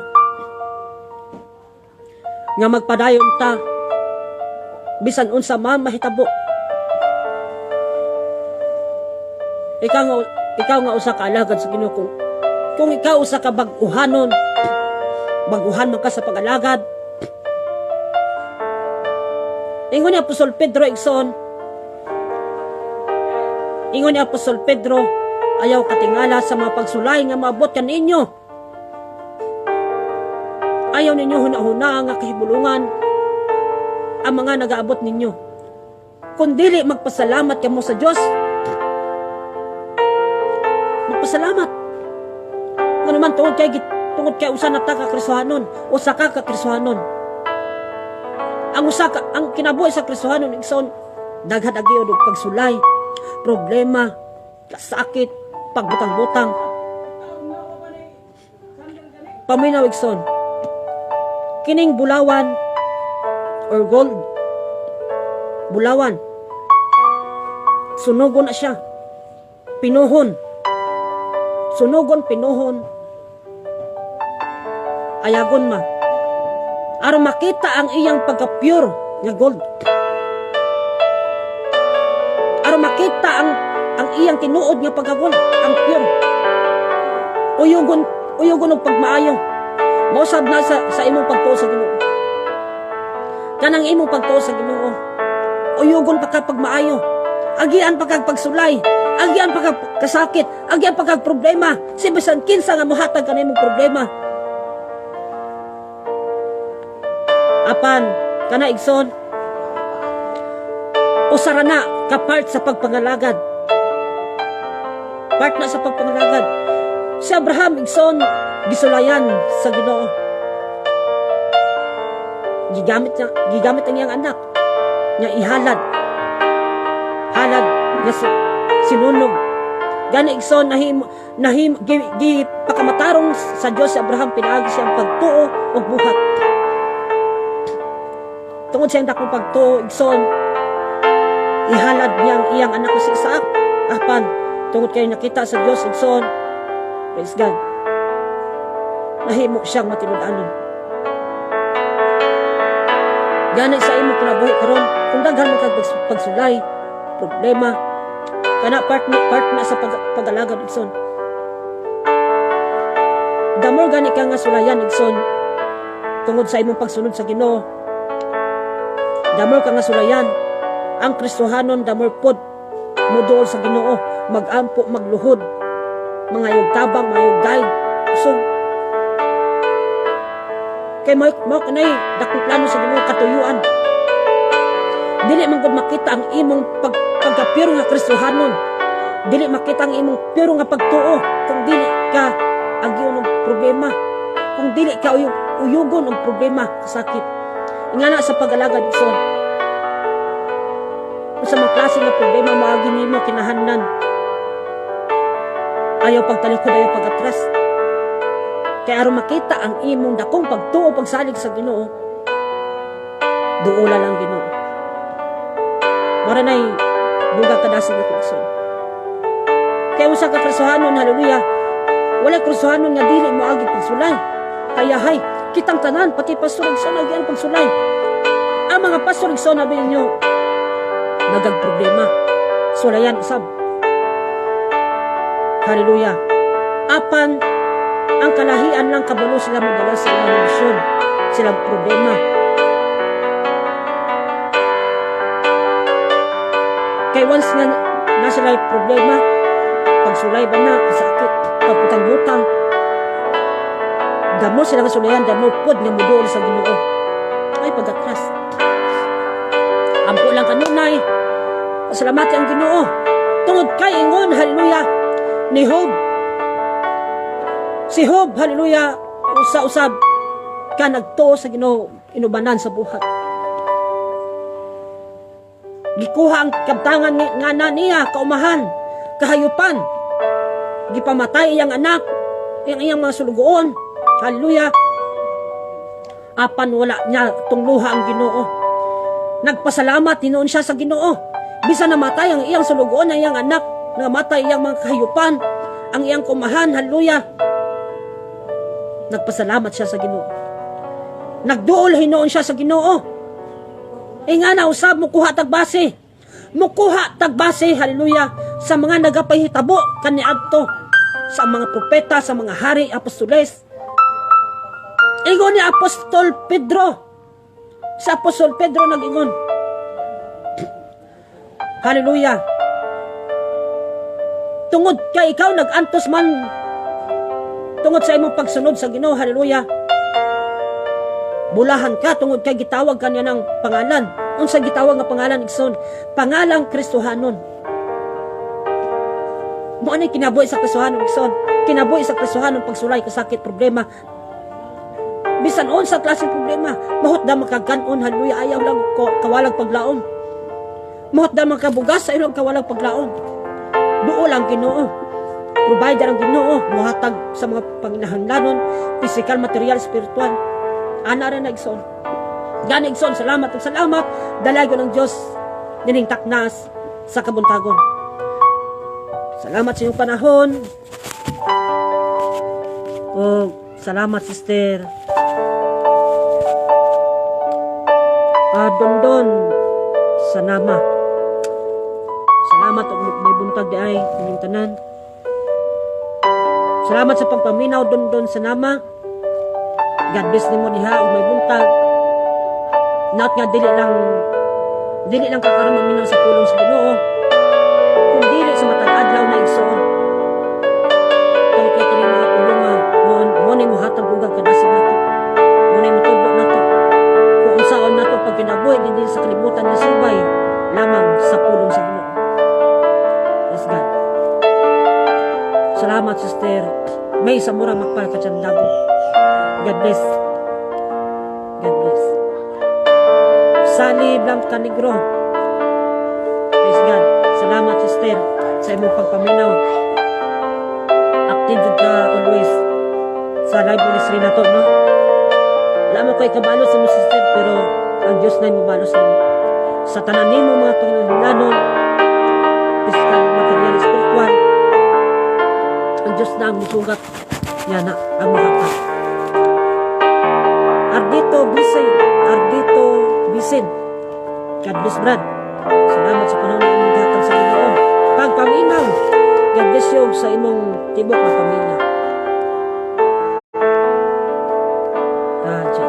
nga magpadayon ta bisan unsa man mahitabo. Ikaw nga usa ka alagad sa Ginoo, kung ikaw usa ka bag-uhanon, baguhan man ka sa pag-alagad. Ingon ni Apostol Pedro, igsoon. Ingon ni Apostol Pedro, ayaw katingala sa mga pagsulay nga maabot kaninyo. Ayaw ninyo huna-huna nga kahibulungan ang mga nagaabot ninyo. Kung dili magpasalamat kamo sa Dios, magpasalamat. Ngano man tungod kay usa na ta ka Kristohanon, usa ka ka Kristohanon. Ang usa ka, ang kinabuhi sa Kristohanon, igsoon, daghan agyod og pagsulay, problema, kasakit, pagbutang-butang. Paminaw, igsoon. Kining bulawan or gold, bulawan, sunugon na siya, pinuhon, sunugon, pinuhon, ayagon ma, aron makita ang iyang pagka-pure nga gold. Aron makita ang iyang tinuod nga pagka-gold, ang pure. Uyugon, uyugon og pagmaayo. Mausab na sa imong pagtuo sa Ginoo. Kanang imong pagtuo sa Ginoo, uyugon pa ka pagmaayo. Agian pa kag pagsulay, agian pa kag kasakit, agian pa kag problema. Si bisan kinsa nga mohatag ka imong problema. Apan kana, igsoon, usara na ka part sa pagpangalagad. Part na sa pagpangalagad. Si Abraham, igsoon, gisulayan sa Ginoo. Gigamit ang iyang anak nga ihalad. Halad nga sinunog. Gani, igsoon, nahim nahim gi, gi pakamatarong sa Dios si Abraham pinaagi siyang pagtuo ug buhat. Tungod sa iyang dakong pagtuo, igsoon, ihalad niya ang iyang anak na si Isaac. Apan, tungod kay nakita sa Dios, igsoon, praise God, nahimo siyang matinud-anon. Gani sa imong kinabuhi karon, kung daghan man kag pagsulay, problema, kana part na sa pag-alagad, igsoon. The more gani ka nga sulayan, igsoon, tungod sa imong pagsunod sa Ginoo, the more ka nga sulayan, ang Kristohanon, the more pod moduol sa Ginoo, magampo, magluhod, mangayog tabang, mangayog guide. So, kay mao kanay dakong plano sa Ginoo, katuyuan. Dili man gud makita ang imong pagkapiro nga Kristohanon. Dili makita ang imong piro nga pagtuo kung dili ka agyon og problema. Kung dili ka uyugon og problema, kasakit. Ingana sa pag-alagad, igsoon. Sa mga klase nga problema maagi nimo kinahanglan, ayaw pagtalikod, ayaw pagatras. Kay aron makita ang imong dakong pagtuo, pagsalig sa Ginoo, duola lang Ginoo. Mara nay duga kadasig ako, igsoon. Kay usa ka Kristohanon, hallelujah, Wala Kristohanon nga dili moagi pagsulay. Kaya hay, kitang tanan, pati pastor igsoon agi ang pagsulay. Ang mga pastor igsoon abi ninyo nagag problema. Sulayan usab. Hallelujah. Apan ang kalahian lang, kabalo sila modala sa ilang misyon, silang problema. Kay once nga na sila problema, pagsulay ba na, kasakit, pagputang-butang, damo sila nga sulayan, damo pod nga muduol sa Ginoo. Ay pagatras. Ampo lang kanunay. Pasalamati ang Ginoo. Tungod kay ingon, hallelujah, ni Job. Si Job, hallelujah, usa-usab ka nagtuo sa Ginoo, inubanan sa buhat. Gikuha ang kabtangan nga na niya, kaumahan, kahayupan. Gipamatay iyang anak, iyang iyang mga sulugoon. Hallelujah. Apan wala niya tungluha ang Ginoo. Nagpasalamat tinuon siya sa Ginoo. Bisan namatay ang iyang sulugoon, ang iyang anak, namatay iyang mga kahayupan, ang iyang kumahan, hallelujah. Nagpasalamat siya sa Ginoo. Nagduol hinuon siya sa Ginoo. E nga na usab mukuha tagbase. Mukuha tagbase, hallelujah, sa mga nagapahitabo kaniadto sa mga propeta, sa mga hari, apostoles. Ingon ni Apostol Pedro. Sa Apostol Pedro nag-ingon. Hallelujah. Tungod kay ikaw nag-antos man tungod sa imong pagsunod sa Ginoo, hallelujah. Bulahan ka tungod kay gitawag ka niya ng pangalan. Unsa gitawag nga pangalan, igsoon? Pangalang Kristohanon. Mo ani kinabuhi sa Kristohanon, igsoon. Kinabuhi sa Kristohanon pagsulay, kasakit, problema. Bisan unsa klase problema, mahot da makaganon, hallelujah, ayaw lang kawalag paglaom. Mahot da makabugas, ayaw lang kawalag paglaom. Duol ang Ginoo. Provider ang Ginoo, muhatag sa mga panginahanglanon, physical, material, spiritual. Ana ra na, igsoon. Gani, igsoon, salamat ug salamat dalaygon ng Dios nining taknas sa kabuntagon. Salamat sa iyong panahon. Oh, salamat, sister. Dondon Sanama. Salamat og may buntag di ay inyong tanan. Salamat sa pagpaminaw, Dondon Sanama. God bless nimo diha og may buntag. Not nga dili lang kakaron maminaw sa pulong sa Ginoo, kun dili sa matag adlaw na, igsoon. Tungod kay kini mga pulong nga mo ni mohatag ugag kadasig nato. Mo ni motudlo nato kung unsaon nato pagkinabuhi dinhi sa kalibutan nga subay lamang sa pulong sa Ginoo. Yes, God. Salamat, Sister May Samura Makpal Kachandago. God bless. God bless. Sally Blanca Negro. Praise God. Salamat, sister, sa imong pagpaminaw. Active jud ka always sa live ministry na to, no? Wala mo kay kabalo sa mo, sister, pero ang Diyos na mo sa imo. Sa tanan nimo mga panginahanglanon, physical, material, spiritual, ang Diyos na ang musugat niya na ang muhatag. Ardito Bisin, Ardito Bisin. God bless, Brad. Salamat sa panahon na imong gihatag sa Ginoo. Pagpaminaw. God bless you sa imong tibok na pamilya. Raja.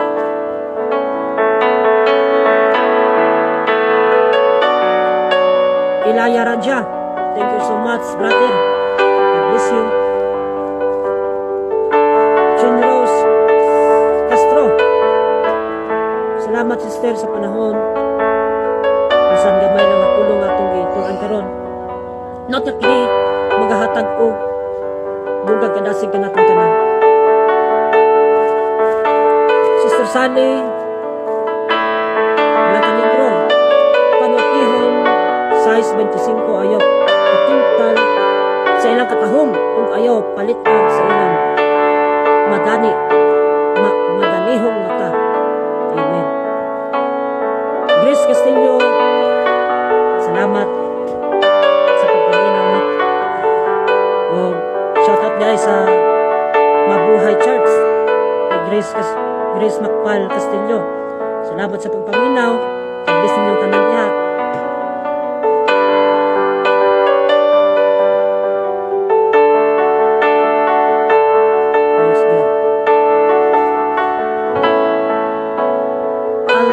Ilaya Raja. Thank you so much, brother. God bless you. Chin Rose Castro. Salamat, sister, sa panahon. Bisan gamay lang nga pulong atong gituan karon. Not nga kini magahatag og dugag kadasig kanatong tanan. Sister Sally Blanca Negro, panutihon size 25, ayaw patintal sa ilang katahom ug ayaw palitan sa ilang madani madanihong mata. Amen. Grace Castillo, salamat sa pagpaminaw, no? O shout out guys sa Grace Macpal Castillo. Salamat sa pagpaminaw. God bless ninyong tanan diha. Praise God. Al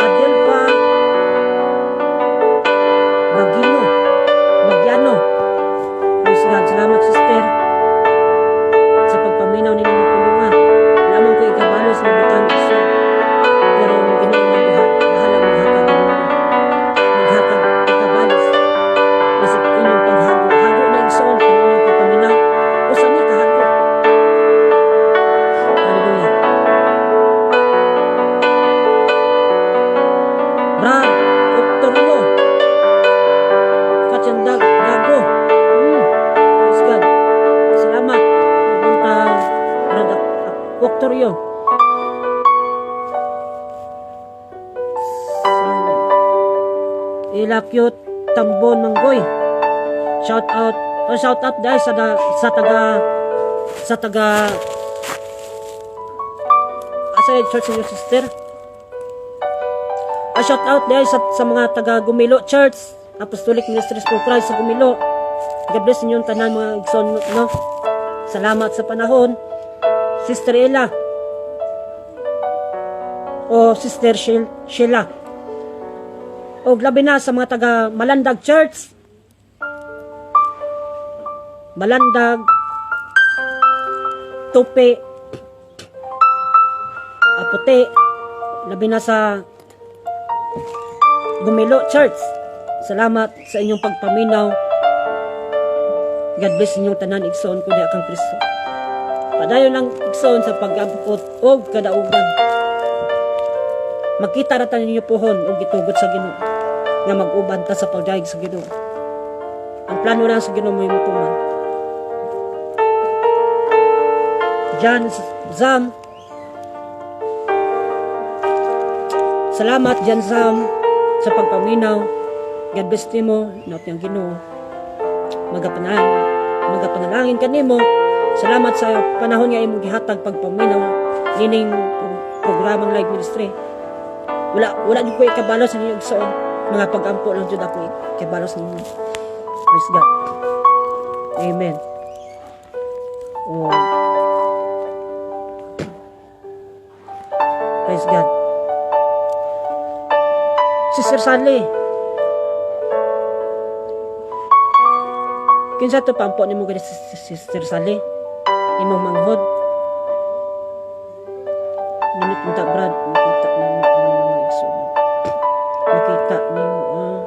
Adelpa Bagino Bagyano. Praise God. Salamat, sister, sa pagpaminaw ninyo ng pulungan. Lamang ko ikabalo sa butang iso. Pero ang Ginoo na buhat, bahala maghatag ninyo. Maghatag ikabalos. Sa inyong paghago. Hago na, igsoon, kung inyong pagpaminaw. Usa ni kahago. Hallelujah. Brad Octorio. Katyandag Dago. Praise God. Salamat. Nabuntag Brad Octorio. Ilakyot Tambon Manggoy. Shout out. Oh, shout out dahil sa taga asa yung church ninyo, sister? Ah, shout out dahil sa mga taga Gumilo Church, Apostolic Ministries for Christ sa Gumilo. God bless ninyong tanan, mga igsoon, no? Salamat sa panahon. Sister Ella o Sister Sheila. O labi na sa mga taga Malandag Church. Malandag, Tupi, Aputi, labi na sa Gumilo Church. Salamat sa inyong pagpaminaw. God bless inyong tanan, igsoon ko diha kang Kristo. Padayon lang, igsoon, sa pag-abot og kadaugan. Makita ra ta ninyo puhon og gitugot sa Ginoo nga mag-uban ta sa pagdayeg sa Ginoo. Ang plano lang sa Ginoo mo'y mutuman. John Zam. Salamat, John Zam, sa pagpaminaw. God bless nimo, naot ang Ginoo. Magapanalangin kanimo. Salamat sa panahon nga imong gihatag pagpaminaw nining programang live ministry. Wala jud ko ikabalo sa inyo, igsoon. Mga pagampo lang jud ako ikabalo sa inyo. Praise God. Amen. Oh. Praise God. Sister Sally. Kinsa to paampo nimo gani, Sister Sally? Imong manghod. Ngunit unta, Brad, makita na mo ang mga igsoon. Makita nimo ah.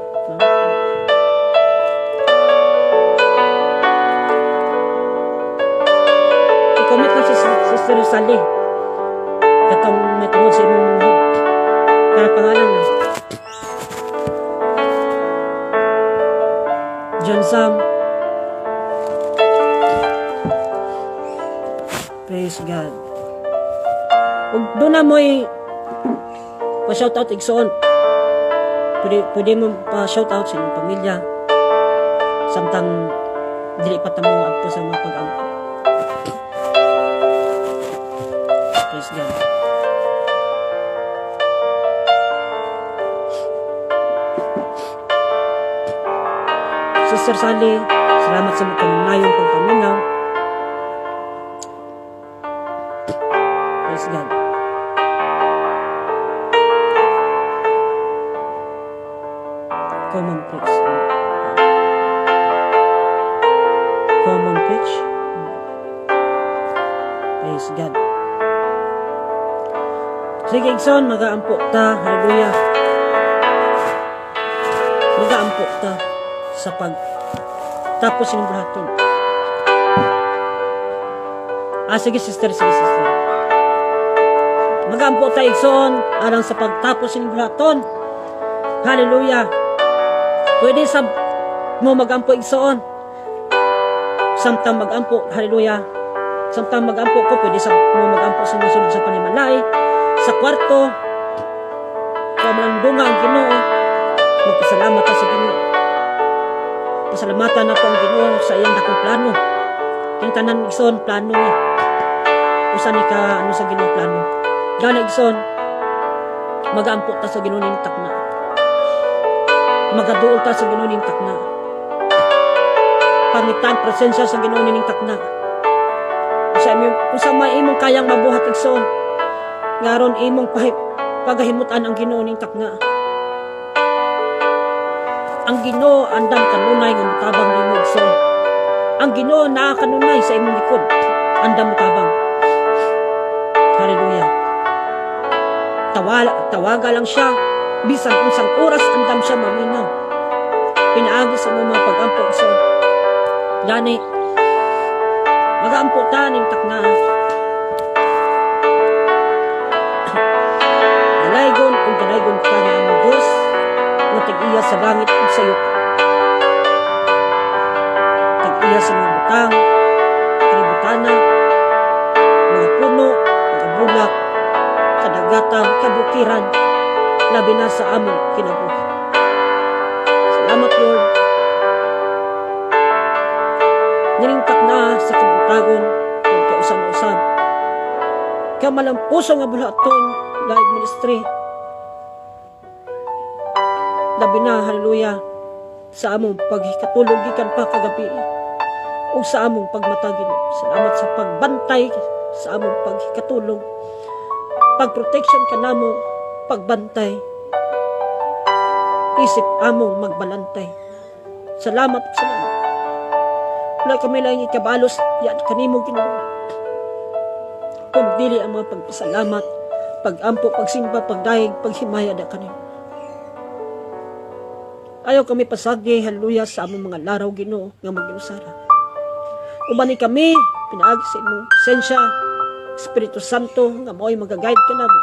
I-comment lang si Sister Sally. Katong may tungod sa imong manghod. Kana pangalan lang. John Sam. Praise God. Ug doon na mo'y pa-shout out, igsoon. Pwede mo pa-shout out sa inyong pamilya. Samtang dili pa ta mo adto sa mga pag-ampo. Praise God. Sister Sally, salamat sa kanunayong pagpaminaw. Praise God. Common preach. Common preach. Praise God. Sige, igsoon, magaampo ta. Hallelujah. Magaampo ta sa pag tapos inyong buhaton. Ah, sige, sister, sige, sister. Magaampo ta, igsoon, alang sa pagtapos inyong buhaton. Hallelujah. Pwede sa mo magampo, igsoon. Samtang magampo, hallelujah. Samtang magampo ko, pwede sa mo magampo sa sulod sa panimalay, sa kwarto. Kung manandunga ang Ginoo, magpasalamat ta sa Ginoo. Pasalamatan nato ang Ginoo sa iyang dakong plano. Kini tanan, igsoon, plano niya. Usa ni ka ano sa Ginoo plano. Gani, igsoon, magaampo ta sa Ginoo ning takna. Magaduol ta sa Ginoo ning takna. Pangitan presensya sa Ginoo ning takna. Usa may imong kayang mabuhat, igsoon, ngaron imong pagahimutan ang Ginoo ning takna. Ang Ginoo andam kanunay nga motabang nimo, igsoon. Ang Ginoo naa kanunay sa imong likod. Andam motabang. Hallelujah. Tawaga lang siya. Bisan unsang oras, andam siya maminaw. Pinaagi sa imong mga pag-ampo, igsoon. Gani, magaampo ta ning takna. Dalaygon ug dalaygon ka nga among Dios nga tag-iya sa langit ug sa yuta. Tag-iya sa mga butang, kalibutana, mga puno, mga bulak, kadagatan, kabukiran, labi na sa among kinabuhi. Salamat, Lord. Nilingtak na sa kabuntagon kag kausam-usab. Kamalampuso nga bulaton live ministry. Labi na, hallelujah, sa among paghikatulog gikan pa kagabi ug sa among pagmata, Ginoo. Salamat sa pagbantay sa among paghikatulog. Pagprotection kanamo, pagbantay. Isip among magbalantay. Salamat, salamat. Wala kami lang ikabalos yan kanimo, Ginoo. Kung dili ang mga pagpasalamat, pagampo, pagsimba, pagdayeg, paghimaya da kanimo. Ayaw kami pasagi, hallelujah, sa among mga laraw, Ginoo, nga maginusara. Uban ni kami, pinaagi sa imong presensya, Espiritu Santo, nga mao'y magaguide ka namo,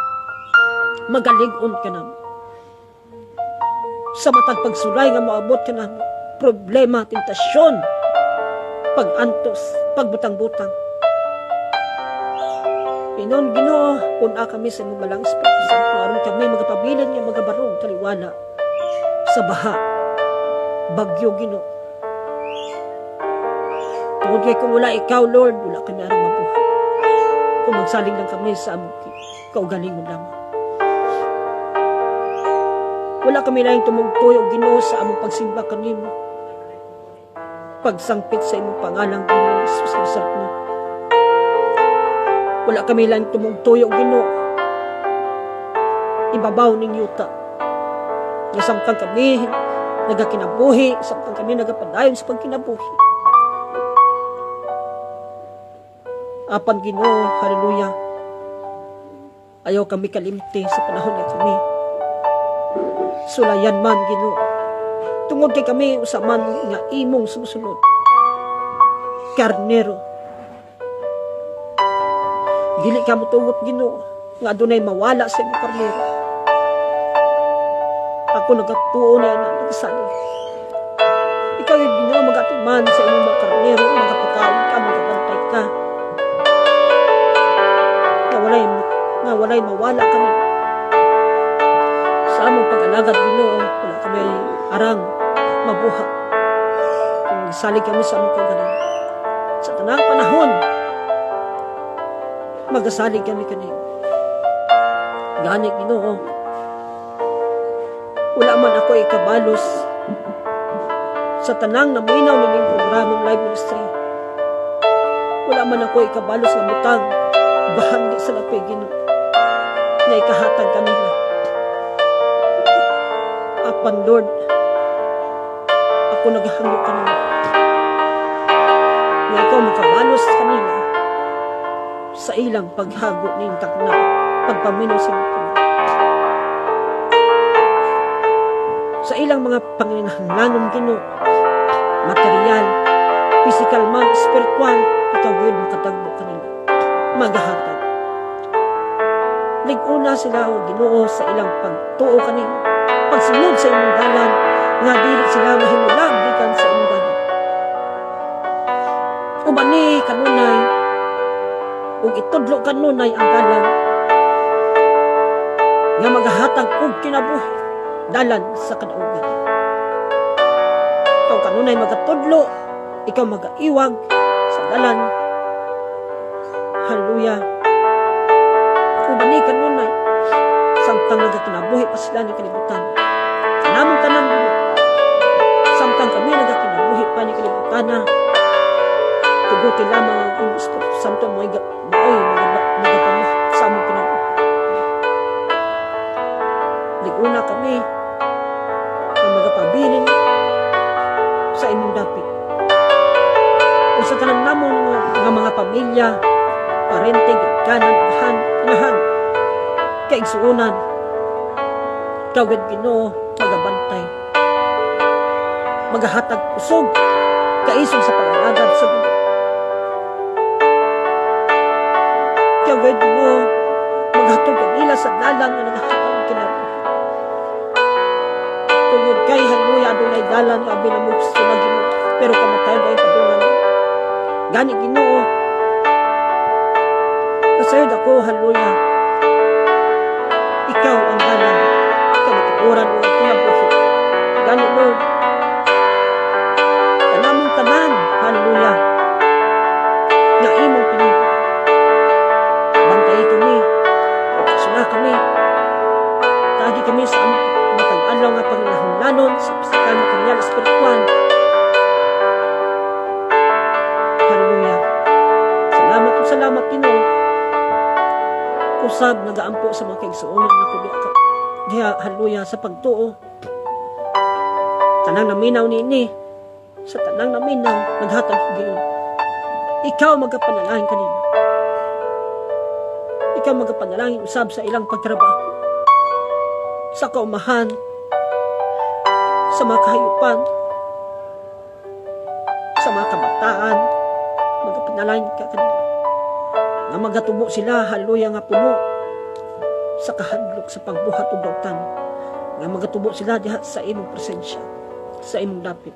magalig-on ka namo. Sa matag pagsulay nga moabot ka namo, problema, tentasyon, pag-antos, pagbutang-butang. Inon, Ginoo, pun-a kami sa imong balang Espiritu Santo aron kami magapabilin nga magabarog taliwala sa baha, bagyo, Ginoo. Tungod kay kung wala ikaw, Lord, wala kami aron mabuhat. Kung magsalig lang kami sa among kaugalingon lamang. Wala kami laing tumugtoy o Ginoo sa among pagsimba kanimo. Pagsangpit sa imong pangalan, Ginoo Jesus Nazareno. Wala kami laing tumugtoy o Ginoo. Ibabaw ning yuta. Nga samtang kami nagakinabuhi, samtang kami nagapadayon sa pagkinabuhi. Apan, Ginoo, hallelujah. Ayaw kami kalimti sa panahon nga kami sulayan man, Ginoo. Tungod kay kami usa man nga imong sumusunod. Karnero. Dili ka motugot, Ginoo, nga adunay mawala sa imong karnero. Ako nagatuo na na nagsalig. Ikaw yung Ginoo magatiman sa imong mga karnero, magapakaon ka, magabantay ka. Nga walay mawala kami. Sa among pag-alagad, Ginoo, wala kami arang mabuhat. Kung nagsalig kami sa among kaugalingon. Sa tanang panahon, magasalig kami kanimo. Gani, Ginoo, wala man ako ikabalos sa tanang naminaw nining programang live ministry. Wala man ako ikabalos nga butang bahandi sa lapi, Ginoo, nga ikahatag kanila. Apan, Lord, ako naghangyo kanila nga ikaw makabalos kanila sa ilang paghago ning takna, pagpaminaw sa imong pulong. Sa ilang mga panginahanglanon, Ginoo, material, physical man, spiritual, ikaw gyud makatagbo kanila, magahatag. Lig-una sila o Ginoo sa ilang pagtuo kanimo, pagsunod sa imong dalan, nga dili sila mahimulag gikan sa imong dalan. Uban ni kanunay ug itudlo kanunay ang dalan nga magahatag og kinabuhi, dalan sa kadaugan. Ikaw kanunay magatudlo, ikaw magaiwag sa dalan. Hallelujah. Samtang nagakinabuhi pa sila ni kalibutan. Kanamong tanan, Ginoo. Samtang kami nagakinabuhi pa ni kalibutan na tuguti lamang ang imong Espiritu Santo mo maoy magapamuhat sa among kinabuhi. Liguna kami na magapabilin sa imong dapit. O sa tanan namon nga mga pamilya, parente, kanan, han, inahan, kaigsuonan, ikaw gid, Ginoo, magabantay, magahatag kusog, kaisog sa pag-alagad sa Ginoo. Ikaw gid, Ginoo, maghatod kanila sa dalan nga nagahatag og kinabuhi. Tungod kay, hallelujah, adunay dalan nga abi na mo gusto na, Ginoo, pero kamatayon ay padungan. Gani, Ginoo, kasayod ako, hallelujah, ikaw ang dalan, kamatuoran o ang kinabuhi. Gani, Lord, kanamong tanan, hallelujah, nga imong pinili. Bantay kami, proteksyon kami, tagi kami sa among matag adlaw nga panginahanglanon sa pisikal, material, espiritual. Hallelujah. Salamat ug salamat, Ginoo. Kusab nagaampo sa mga kaigsuonan nako diha diha, hallelujah, sa pagtuo. Tanang naminaw niini, sa tanang naminaw, naghatag Ginoo. Ikaw magapanalangin kanila. Ikaw magapanalangin usab sa ilang pagtrabaho. Sa kaumahan, sa mga kahayupan, sa mga kabataan, magapanalangin ka kanila. Nga magatubo sila, hallelujah, nga puno sa kahadlok sa pagbuhat og dautan. Nga magatubo sila diha sa imong presensya, sa imong dapit.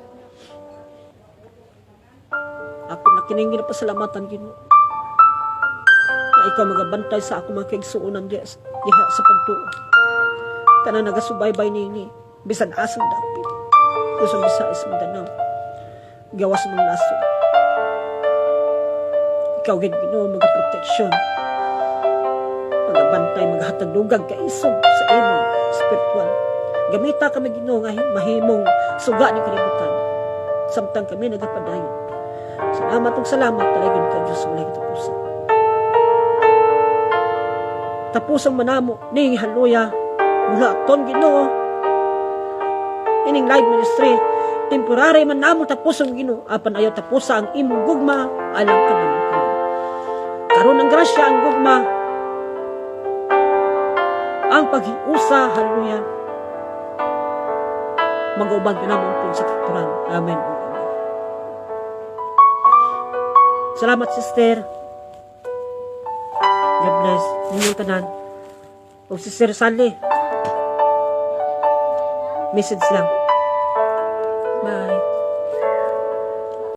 Ako na kining ginapasalamatan, Ginoo. Na ikaw magabantay sa ako mga kaigsuonan diha, diha sa pagtuo. Tanang nagasubaybay nini, bisan asang dapit. Luzon, Visayas, Mindanao. Gawas ng nasod. Ikaw gid, Ginoo, magaproteksyon. Magabantay, maghatag dugag kaisog sa imong spiritual. Gamita kami, Ginoo, nga mahimong suga ni kalibutan. Samtang kami nagapadayon. Salamat ug salamat talagon ka Diyos walay katapusan. Tapos ang manamo ning, hallelujah, mula ton, Ginoo, ining live ministry temporary man namo tapos ang, Ginoo, apan ayaw tapos ang imong gugma alang kanamo. Karon ang grasya, ang gugma, ang paghiusa, hallelujah, mag-uban kanamo sa katuran. Amen. Amen. Salamat, sister. God bless ninyong tanan. O Sister Sally, message lang. Bye.